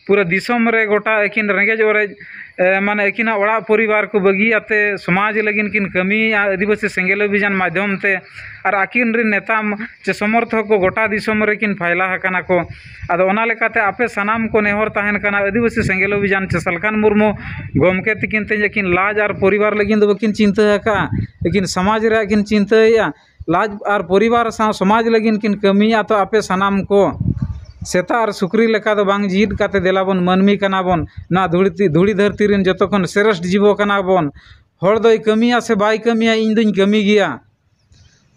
ᱯᱩᱨᱟᱹ ᱫᱤᱥᱚᱢ ᱨᱮ ᱜᱚᱴᱟ ᱟᱹᱠᱤᱱ ᱨᱮᱸᱜᱮᱡ ᱚᱨᱮᱡ, ᱮ, ᱢᱟᱱᱮ ᱟᱹᱠᱤᱱᱟᱜ ᱚᱲᱟᱜ ᱯᱚᱨᱤᱵᱟᱨ ᱠᱚ ᱵᱟᱹᱜᱤᱭᱟᱛᱮ ᱥᱚᱢᱟᱡᱽ ᱞᱟᱹᱜᱤᱫ ᱠᱤᱱ ᱠᱟᱹᱢᱤᱭᱮᱫᱼᱟ ᱟᱹᱫᱤᱵᱟᱹᱥᱤ ᱥᱮᱸᱜᱮᱞ ᱚᱵᱷᱤᱡᱟᱱ ᱢᱟᱫᱽᱫᱷᱚᱢ ᱛᱮ᱾ ᱟᱨ ᱟᱹᱠᱤᱱ ᱨᱮᱱ ᱱᱮᱛᱟ ᱪᱮ ᱥᱚᱢᱚᱨᱛᱷᱚᱠ ᱠᱚ ᱜᱚᱴᱟ ᱫᱤᱥᱚᱢ ᱨᱮᱠᱤᱱ ᱯᱷᱟᱭᱞᱟ ᱟᱠᱟᱱᱟ ᱠᱚ᱾ ᱟᱫᱚ ᱚᱱᱟ ᱞᱮᱠᱟᱛᱮ ᱟᱯᱮ ᱥᱟᱱᱟᱢ ᱠᱚ ᱱᱮᱦᱚᱨ ᱛᱟᱦᱮᱱ ᱠᱟᱱᱟ, ᱟᱹᱫᱤᱵᱟᱹᱥᱤ ᱥᱮᱸᱜᱮᱞ ᱚᱵᱷᱤᱡᱟᱱ ᱪᱮ ᱥᱟᱞᱠᱷᱟᱱ ᱢᱩᱨᱢᱩ ᱜᱚᱢᱠᱮ ᱛᱤᱠᱤᱱ ᱛᱮᱦᱮᱧ ᱟᱹᱠᱤᱱ ᱞᱟᱡ ᱟᱨ ᱯᱚᱨᱤᱵᱟᱨ ᱞᱟᱹᱜᱤᱫ ᱫᱚ ᱵᱟᱹᱠᱤᱱ ᱪᱤᱱᱛᱟᱹ ᱟᱠᱟᱫᱼᱟ, ᱟᱹᱠᱤᱱ ᱥᱚᱢᱟᱡᱽ ᱨᱮᱭᱟᱜ ᱠᱤᱱ ᱪᱤᱱᱛᱟᱹᱭᱮᱫᱼᱟ᱾ ᱞᱟᱡ ᱟᱨ ᱯᱚᱨᱤᱵᱟᱨ ᱥᱟᱶ ᱥᱚᱢᱟᱡᱽ ᱞᱟᱹᱜᱤᱫ ᱠᱤᱱ ᱠᱟᱹᱢᱤᱭᱟ᱾ ᱛᱚ ᱟᱯᱮ ᱥᱟᱱᱟᱢ ᱠᱚ ᱥᱮᱛᱟ ᱟᱨ ᱥᱩᱠᱨᱤ ᱞᱮᱠᱟ ᱫᱚ ᱵᱟᱝ ᱡᱤᱣᱤᱫ ᱠᱟᱛᱮ ᱫᱮᱞᱟ ᱵᱚᱱ ᱢᱟᱹᱱᱢᱤ ᱠᱟᱱᱟ ᱵᱚᱱ᱾ ᱱᱚᱣᱟ ᱫᱷᱩᱲᱤ ᱛᱤ-, ᱫᱷᱩᱲᱤ ᱫᱷᱟᱹᱨᱛᱤ ᱨᱮᱱ ᱡᱚᱛᱚ ᱠᱷᱚᱱ ᱥᱨᱮᱥᱴ ᱡᱤᱵᱚ ᱠᱟᱱᱟ ᱵᱚᱱ᱾ ᱦᱚᱲ ᱫᱚᱭ ᱠᱟᱹᱢᱤᱭᱟ ᱥᱮ ᱵᱟᱭ ᱠᱟᱹᱢᱤᱭᱟ, ᱤᱧ ᱫᱩᱧ ᱠᱟᱹᱢᱤ ᱜᱮᱭᱟ᱾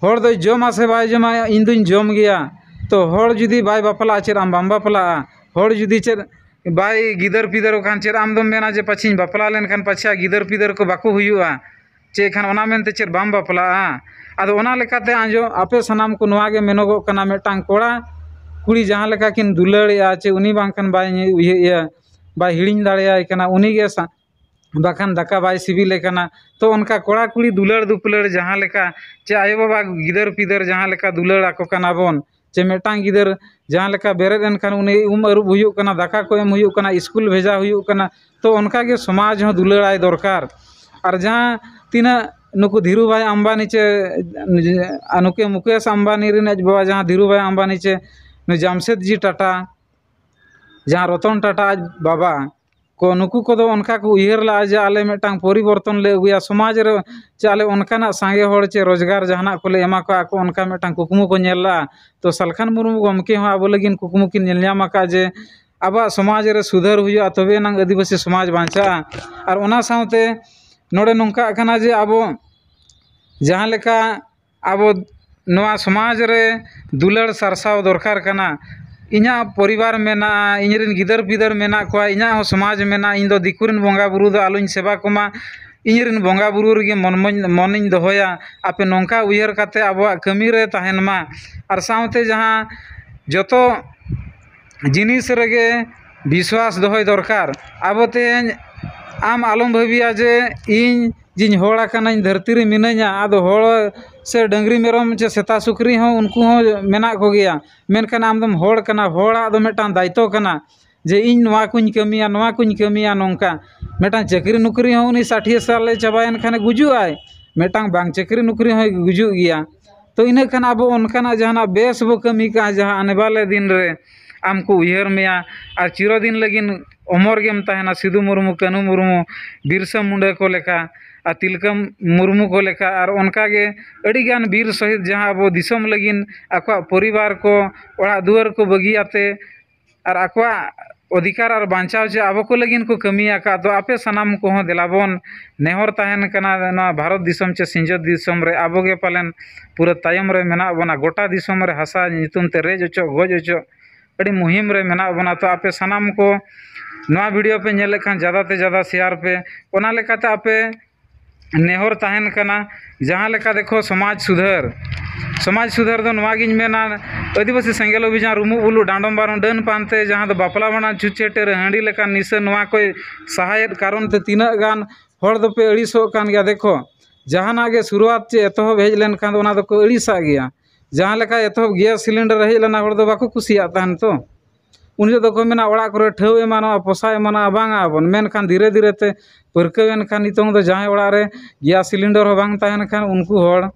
ᱦᱚᱲ ᱫᱚᱭ ᱡᱚᱢᱟ ᱥᱮ ᱵᱟᱭ ᱡᱚᱢᱟ, ᱤᱧ ᱫᱩᱧ ᱡᱚᱢ ᱜᱮᱭᱟ᱾ ᱛᱚ ᱦᱚᱲ ᱡᱩᱫᱤ ᱵᱟᱭ ᱵᱟᱯᱞᱟᱜᱼᱟ, ᱪᱮᱫ ᱟᱢ ᱵᱟᱢ ᱵᱟᱯᱞᱟᱜᱼᱟ? ᱦᱚᱲ ᱡᱩᱫᱤ ᱪᱮᱫ ᱵᱟᱭ ᱜᱤᱫᱟᱹᱨ ᱯᱤᱫᱟᱹᱨ ᱠᱷᱟᱱ, ᱪᱮᱫ ᱟᱢ ᱫᱚᱢ ᱢᱮᱱᱟ ᱡᱮ ᱯᱟᱪᱷᱮᱧ ᱵᱟᱯᱞᱟ ᱞᱮᱱᱠᱷᱟᱱ ᱯᱟᱪᱷᱮ ᱜᱤᱫᱟᱹᱨ ᱯᱤᱫᱟᱹᱨ ᱠᱚ ᱵᱟᱠᱚ ᱦᱩᱭᱩᱜᱼᱟ? ᱪᱮ ᱠᱷᱟᱱ ᱚᱱᱟ ᱢᱮᱱᱛᱮ ᱪᱮᱫ ᱵᱟᱢ ᱵᱟᱯᱞᱟᱜᱼᱟ? ᱟᱫᱚ ᱚᱱᱟ ᱞᱮᱠᱟᱛᱮ ᱟᱸᱡᱚᱢ, ᱟᱯᱮ ᱥᱟᱱᱟᱢ ᱠᱚ ᱱᱚᱣᱟ ᱜᱮ ᱢᱮᱱᱚᱜᱚᱜ ᱠᱟᱱᱟ, ᱢᱤᱫᱴᱟᱝ ᱠᱚᱲᱟ ᱠᱩᱲᱤ ᱡᱟᱦᱟᱸ ᱞᱮᱠᱟ ᱠᱤᱱ ᱫᱩᱞᱟᱹᱲᱮᱜᱼᱟ, ᱪᱮ ᱩᱱᱤ ᱵᱟᱝᱠᱷᱟᱱ ᱵᱟᱭ ᱩᱭᱦᱟᱹᱨᱮᱜᱼᱟ, ᱵᱟᱭ ᱦᱤᱲᱤᱧ ᱫᱟᱲᱮᱭᱟᱭ ᱠᱟᱱᱟ, ᱩᱱᱤ ᱜᱮ ᱥᱟ-, ᱵᱟᱠᱷᱟᱱ ᱫᱟᱠᱟ ᱵᱟᱭ ᱥᱤᱵᱤᱞᱮ ᱠᱟᱱᱟ᱾ ᱛᱚ ᱚᱱᱠᱟ ᱠᱚᱲᱟ ᱠᱩᱲᱤ ᱫᱩᱞᱟᱹᱲ ᱫᱩᱯᱞᱟᱹᱲ ᱡᱟᱦᱟᱸ ᱞᱮᱠᱟ, ᱪᱮ ᱟᱭᱳᱼᱵᱟᱵᱟ ᱜᱤᱫᱟᱹᱨ ᱯᱤᱫᱟᱹᱨ ᱡᱟᱦᱟᱸ ᱞᱮᱠᱟ ᱫᱩᱞᱟᱹᱲ ᱟᱠᱚ ᱠᱟᱱᱟ ᱵᱚᱱ, ᱪᱮ ᱢᱤᱫᱴᱟᱝ ᱜᱤᱫᱟᱹᱨ ᱡᱟᱦᱟᱸ ᱞᱮᱠᱟ ᱵᱮᱨᱮᱫ ᱮᱱᱠᱷᱟᱱ ᱩᱱᱤ ᱩᱢ ᱟᱹᱨᱩᱵ ᱦᱩᱭᱩᱜ ᱠᱟᱱᱟ, ᱫᱟᱠᱟ ᱠᱚ ᱮᱢ ᱦᱩᱭᱩᱜ ᱠᱟᱱᱟ, ᱥᱠᱩᱞ ᱵᱷᱮᱡᱟ ᱦᱩᱭᱩᱜ ᱠᱟᱱᱟ, ᱛᱚ ᱚᱱᱠᱟ ᱜᱮ ᱥᱚᱢᱟᱡᱽ ᱦᱚᱸ ᱫᱩᱞᱟᱹᱲᱟᱭ ᱫᱚᱨᱠᱟᱨ᱾ ᱟᱨ ᱡᱟᱦᱟᱸ ᱛᱤᱱᱟᱹᱜ ᱱᱩᱠᱩ ᱫᱷᱤᱨᱩ ᱵᱷᱟᱭ ᱟᱢᱵᱟᱱᱤ ᱪᱮ, ᱟᱨ ᱱᱩᱠᱩ ᱢᱩᱠᱮᱥ ᱟᱢᱵᱟᱱᱤ ᱨᱮᱱ ᱟᱡ ᱵᱟᱵᱟ ᱡᱟᱦᱟᱸ ᱫᱷᱤᱨᱩ ᱵᱷᱟᱭ ᱟᱢᱵᱟᱱᱤ ᱪᱮ ᱱᱩᱭ ᱡᱟᱢᱥᱮᱫᱽ ᱡᱤ ᱴᱟᱴᱟ, ᱡᱟᱦᱟᱸ ᱨᱚᱛᱚᱱ ᱴᱟᱴᱟ ᱟᱡ ᱵᱟᱵᱟ ᱠᱚ, ᱱᱩᱠᱩ ᱠᱚᱫᱚ ᱚᱱᱠᱟ ᱠᱚ ᱩᱭᱦᱟᱹᱨ ᱞᱟᱜᱼᱟ ᱡᱮ ᱟᱞᱮ ᱢᱤᱫᱴᱟᱝ ᱯᱚᱨᱤᱵᱚᱨᱛᱚᱱ ᱞᱮ ᱟᱹᱜᱩᱭᱟ ᱥᱚᱢᱟᱡᱽ ᱨᱮ, ᱪᱮ ᱟᱞᱮ ᱚᱱᱠᱟᱱᱟᱜ ᱥᱟᱸᱜᱮ ᱦᱚᱲ ᱪᱮ ᱨᱳᱡᱽᱜᱟᱨ ᱡᱟᱦᱟᱱᱟᱜ ᱠᱚᱞᱮ ᱮᱢᱟ ᱠᱚᱣᱟ, ᱟᱠᱚ ᱚᱱᱠᱟ ᱢᱤᱫᱴᱟᱝ ᱠᱩᱠᱢᱩ ᱠᱚ ᱧᱮᱞ ᱞᱟᱜᱼᱟ᱾ ᱛᱚ ᱥᱟᱞᱠᱷᱟᱱ ᱢᱩᱨᱢᱩ ᱜᱚᱢᱠᱮ ᱦᱚᱸ ᱟᱵᱚ ᱞᱟᱹᱜᱤᱫ ᱠᱩᱠᱢᱩ ᱠᱤᱱ ᱧᱮᱞ ᱧᱟᱢ ᱟᱠᱟᱫ ᱡᱮ ᱟᱵᱚᱣᱟᱜ ᱥᱚᱢᱟᱡᱽ ᱨᱮ ᱥᱩᱫᱷᱟᱹᱨ ᱦᱩᱭᱩᱜᱼᱟ, ᱛᱚᱵᱮ ᱮᱱᱟᱝ ᱟᱹᱫᱤᱵᱟᱹᱥᱤ ᱥᱚᱢᱟᱡᱽ ᱵᱟᱧᱪᱟᱜᱼᱟ᱾ ᱟᱨ ᱚᱱᱟ ᱥᱟᱶᱛᱮ ᱱᱚᱰᱮ ᱱᱚᱝᱠᱟᱜ ᱠᱟᱱᱟ ᱡᱮ ᱟᱵᱚ ᱡᱟᱦᱟᱸ ᱞᱮᱠᱟ ᱟᱵᱚ ᱱᱚᱣᱟ ᱥᱚᱢᱟᱡᱽ ᱨᱮ ᱫᱩᱞᱟᱹᱲ ᱥᱟᱨᱥᱟᱣ ᱫᱚᱨᱠᱟᱨ ᱠᱟᱱᱟ᱾ ᱤᱧᱟᱹᱜ ᱯᱚᱨᱤᱵᱟᱨ ᱢᱮᱱᱟᱜᱼᱟ, ᱤᱧ ᱨᱮᱱ ᱜᱤᱫᱟᱹᱨ ᱯᱤᱫᱟᱹᱨ ᱢᱮᱱᱟᱜ ᱠᱚᱣᱟ, ᱤᱧᱟᱹᱜ ᱦᱚᱸ ᱥᱚᱢᱟᱡᱽ ᱢᱮᱱᱟᱜᱼᱟ, ᱤᱧ ᱫᱚ ᱫᱤᱠᱩ ᱨᱮᱱ ᱵᱚᱸᱜᱟ ᱵᱩᱨᱩ ᱫᱚ ᱟᱞᱚᱧ ᱥᱮᱵᱟ ᱠᱚᱢᱟ, ᱤᱧ ᱨᱮᱱ ᱵᱚᱸᱜᱟ ᱵᱩᱨᱩ ᱨᱮᱜᱮ ᱢᱚᱱ ᱢᱚᱱ-, ᱢᱚᱱᱤᱧ ᱫᱚᱦᱚᱭᱟ᱾ ᱟᱯᱮ ᱱᱚᱝᱠᱟ ᱩᱭᱦᱟᱹᱨ ᱠᱟᱛᱮ ᱟᱵᱚᱣᱟᱜ ᱠᱟᱹᱢᱤ ᱨᱮ ᱛᱟᱦᱮᱱ ᱢᱟ᱾ ᱟᱨ ᱥᱟᱶᱛᱮ ᱡᱟᱦᱟᱸ ᱡᱚᱛᱚ ᱡᱤᱱᱤᱥ ᱨᱮᱜᱮ ᱵᱤᱥᱣᱟᱥ ᱫᱚᱦᱚᱭ ᱫᱚᱨᱠᱟᱨ᱾ ᱟᱵᱚ ᱛᱮᱦᱮᱧ ᱟᱢ ᱟᱞᱚᱢ ᱵᱷᱟᱹᱵᱤᱭᱟ ᱡᱮ ᱤᱧ ᱡᱤᱧ ᱦᱚᱲ ᱟᱠᱟᱱᱟᱹᱧ, ᱫᱷᱟᱹᱨᱛᱤ ᱨᱮ ᱢᱤᱱᱟᱹᱧᱟ, ᱟᱫᱚ ᱦᱚᱲ ᱥᱮ ᱰᱟᱹᱝᱨᱤ ᱢᱮᱨᱚᱢ ᱪᱮ ᱥᱮᱛᱟ ᱥᱩᱠᱨᱤ ᱦᱚᱸ ᱩᱱᱠᱩ ᱦᱚᱸ ᱢᱮᱱᱟᱜ ᱠᱚᱜᱮᱭᱟ, ᱢᱮᱱᱠᱷᱟᱱ ᱟᱢ ᱫᱚᱢ ᱦᱚᱲ ᱠᱟᱱᱟ, ᱦᱚᱲᱟᱜ ᱫᱚ ᱢᱤᱫᱴᱟᱝ ᱫᱟᱭᱤᱛᱛᱚ ᱠᱟᱱᱟ ᱡᱮ ᱤᱧ ᱱᱚᱣᱟ ᱠᱚᱧ ᱠᱟᱹᱢᱤᱭᱟ, ᱱᱚᱣᱟ ᱠᱚᱧ ᱠᱟᱹᱢᱤᱭᱟ, ᱱᱚᱝᱠᱟ᱾ ᱢᱤᱫᱴᱟᱝ ᱪᱟᱹᱠᱨᱤ ᱱᱚᱠᱨᱤ ᱦᱚᱸ ᱩᱱᱤ ᱥᱟᱴᱷᱤᱭᱟᱹ ᱥᱟᱞᱮ ᱪᱟᱵᱟᱭᱮᱱ ᱠᱷᱟᱱᱮ ᱜᱩᱡᱩᱜ ᱟᱭ, ᱢᱤᱫᱴᱟᱝ ᱵᱟᱝ ᱪᱟᱹᱠᱨᱤ ᱱᱚᱠᱨᱤ ᱦᱚᱸᱭ ᱜᱩᱡᱩᱜ ᱜᱮᱭᱟ᱾ ᱛᱚ ᱤᱱᱟᱹ ᱠᱷᱟᱱ ᱟᱵᱚ ᱚᱱᱠᱟᱱᱟᱜ ᱡᱟᱦᱟᱱᱟᱜ ᱵᱮᱥ ᱵᱚ ᱠᱟᱹᱢᱤ ᱠᱟᱜᱼᱟ, ᱡᱟᱦᱟᱸ ᱟᱱᱮ ᱵᱟᱞᱮ ᱫᱤᱱ ᱨᱮ ᱟᱢ ᱠᱚ ᱩᱭᱦᱟᱹᱨ ᱢᱮᱭᱟ ᱟᱨ ᱪᱤᱨᱚᱫᱤᱱ ᱞᱟᱹᱜᱤᱫ ᱚᱢᱚᱨ ᱜᱮᱢ ᱛᱟᱦᱮᱱᱟ᱾ ᱥᱤᱫᱩ ᱢᱩᱨᱢᱩ, ᱠᱟᱹᱱᱦᱩ ᱢᱩᱨᱢᱩ, ᱵᱤᱨᱥᱟ ᱢᱩᱱᱰᱟᱹ ᱠᱚ ᱞᱮᱠᱟ ᱟᱨ ᱛᱤᱞᱠᱟᱹ ᱢᱩᱨᱢᱩ ᱠᱚ ᱞᱮᱠᱟ ᱟᱨ ᱚᱱᱠᱟᱜᱮ ᱟᱹᱰᱤᱜᱟᱱ ᱵᱤᱨ ᱥᱚᱦᱤᱫ ᱡᱟᱦᱟᱸ ᱟᱵᱚ ᱫᱤᱥᱚᱢ ᱞᱟᱹᱜᱤᱫ ᱟᱠᱚᱣᱟᱜ ᱯᱚᱨᱤᱵᱟᱨ ᱠᱚ, ᱚᱲᱟᱜ ᱫᱩᱣᱟᱹᱨ ᱠᱚ ᱵᱟᱹᱜᱤᱭᱟᱛᱮ ᱟᱨ ᱟᱠᱚᱣᱟᱜ ᱚᱫᱷᱤᱠᱟᱨ ᱟᱨ ᱵᱟᱧᱪᱟᱣ ᱪᱮ ᱟᱵᱚ ᱠᱚ ᱞᱟᱹᱜᱤᱫ ᱠᱚ ᱠᱟᱹᱢᱤ ᱟᱠᱟᱫ ᱫᱚ, ᱟᱯᱮ ᱥᱟᱱᱟᱢ ᱠᱚᱦᱚᱸ ᱫᱮᱞᱟ ᱵᱚᱱ ᱱᱮᱦᱚᱨ ᱛᱟᱦᱮᱱ ᱠᱟᱱᱟ, ᱱᱚᱣᱟ ᱵᱷᱟᱨᱚᱛ ᱫᱤᱥᱚᱢ ᱪᱮ ᱥᱤᱧᱚᱛ ᱫᱤᱥᱚᱢ ᱨᱮ ᱟᱵᱚ ᱜᱮ ᱯᱟᱞᱮᱱ ᱯᱩᱨᱟᱹ ᱛᱟᱭᱚᱢ ᱨᱮ ᱢᱮᱱᱟᱜ ᱵᱚᱱᱟ᱾ ᱜᱚᱴᱟ ᱫᱤᱥᱚᱢ ᱨᱮ ᱦᱟᱥᱟ ᱧᱩᱛᱩᱢ ᱛᱮ ᱨᱮᱡ ᱚᱪᱚᱜ, ᱜᱚᱡ ᱚᱪᱚᱜ ᱟᱹᱰᱤ ᱢᱩᱦᱤᱢ ᱨᱮ ᱢᱮᱱᱟᱜ ᱵᱚᱱᱟ᱾ ᱛᱚ ᱟᱯᱮ ᱥᱟᱱᱟᱢ ᱠᱚ ᱱᱚᱣᱟ video ᱯᱮ ᱧᱮᱞᱮᱫ ᱠᱷᱟᱱ ᱡᱟᱫᱟ ᱛᱮ ᱡᱟᱫᱟ share ᱯᱮ᱾ ᱚᱱᱟ ᱞᱮᱠᱟᱛᱮ ᱟᱯᱮ ᱱᱮᱦᱚᱨ ᱛᱟᱦᱮᱱ ᱠᱟᱱᱟ, ᱡᱟᱦᱟᱸ ᱞᱮᱠᱟ ᱫᱮᱠᱷᱚ ᱥᱚᱢᱟᱡᱽ ᱥᱩᱫᱷᱟᱹᱨ, ᱥᱚᱢᱟᱡᱽ ᱥᱩᱫᱷᱟᱹᱨ ᱫᱚ ᱱᱚᱣᱟ ᱜᱤᱧ ᱢᱮᱱᱟ, ᱟᱹᱫᱤᱵᱟᱹᱥᱤ ᱥᱮᱸᱜᱮᱞ ᱚᱵᱷᱤᱡᱟᱱ ᱨᱩᱢᱩᱜ ᱵᱩᱞᱩᱜ ᱰᱟᱸᱰᱚᱢ ᱵᱟᱨᱚᱱ ᱰᱟᱹᱱ ᱯᱟᱱᱛᱮ ᱡᱟᱦᱟᱸ ᱫᱚ ᱵᱟᱯᱞᱟ ᱵᱷᱟᱸᱰᱟᱱ ᱪᱷᱩᱛ ᱪᱷᱟᱹᱴᱭᱟᱹᱨ ᱦᱟᱺᱰᱤ ᱞᱮᱠᱟᱱ ᱱᱤᱥᱟᱹ ᱱᱚᱣᱟ ᱠᱚᱭ ᱥᱟᱦᱟᱭᱮᱫ ᱠᱟᱨᱚᱱ ᱛᱮ ᱛᱤᱱᱟᱹᱜ ᱜᱟᱱ ᱦᱚᱲ ᱫᱚᱯᱮ ᱟᱹᱲᱤᱥᱚᱜ ᱠᱟᱱ ᱜᱮᱭᱟ᱾ ᱫᱮᱠᱷᱚ ᱡᱟᱦᱟᱱᱟᱜ ᱜᱮ ᱥᱩᱨᱩᱣᱟᱛ ᱪᱮ ᱮᱛᱚᱦᱚᱵ ᱦᱮᱡ ᱞᱮᱱᱠᱷᱟᱱ ᱫᱚ ᱚᱱᱟ ᱫᱚᱠᱚ ᱟᱹᱲᱤᱥᱟᱜ ᱜᱮᱭᱟ᱾ ᱡᱟᱦᱟᱸ ᱞᱮᱠᱟ ᱮᱛᱚᱦᱚᱵ ᱜᱮᱥ ᱥᱤᱞᱤᱱᱰᱟᱨ ᱦᱮᱡ ᱞᱮᱱᱟ ᱦᱚᱲ ᱫᱚ ᱵᱟᱠᱚ ᱠᱩᱥᱤᱭᱟᱜ ᱛᱟᱦᱮᱱ ᱛᱚ᱾ ᱩᱱ ᱡᱚᱦᱚᱜ ᱫᱚᱠᱚ ᱢᱮᱱᱟ ᱚᱲᱟᱜ ᱠᱚᱨᱮ ᱴᱷᱟᱹᱣ ᱮᱢᱟᱱᱚᱜᱼᱟ, ᱯᱚᱥᱟ ᱮᱢᱟᱱᱚᱜᱼᱟ, ᱵᱟᱝᱟ ᱟᱵᱚᱱ᱾ ᱢᱮᱱᱠᱷᱟᱱ ᱫᱷᱤᱨᱮ ᱫᱷᱤᱨᱮ ᱛᱮ ᱯᱟᱹᱨᱠᱟᱹᱣ ᱮᱱᱠᱷᱟᱱ ᱱᱤᱛᱚᱝ ᱫᱚ ᱡᱟᱦᱟᱸᱭ ᱚᱲᱟᱜ ᱨᱮ ᱜᱮᱥ ᱥᱤᱞᱤᱱᱰᱟᱨ ᱦᱚᱸ ᱵᱟᱝ ᱛᱟᱦᱮᱱ ᱠᱷᱟᱱ ᱩᱱᱠᱩ ᱦᱚᱲ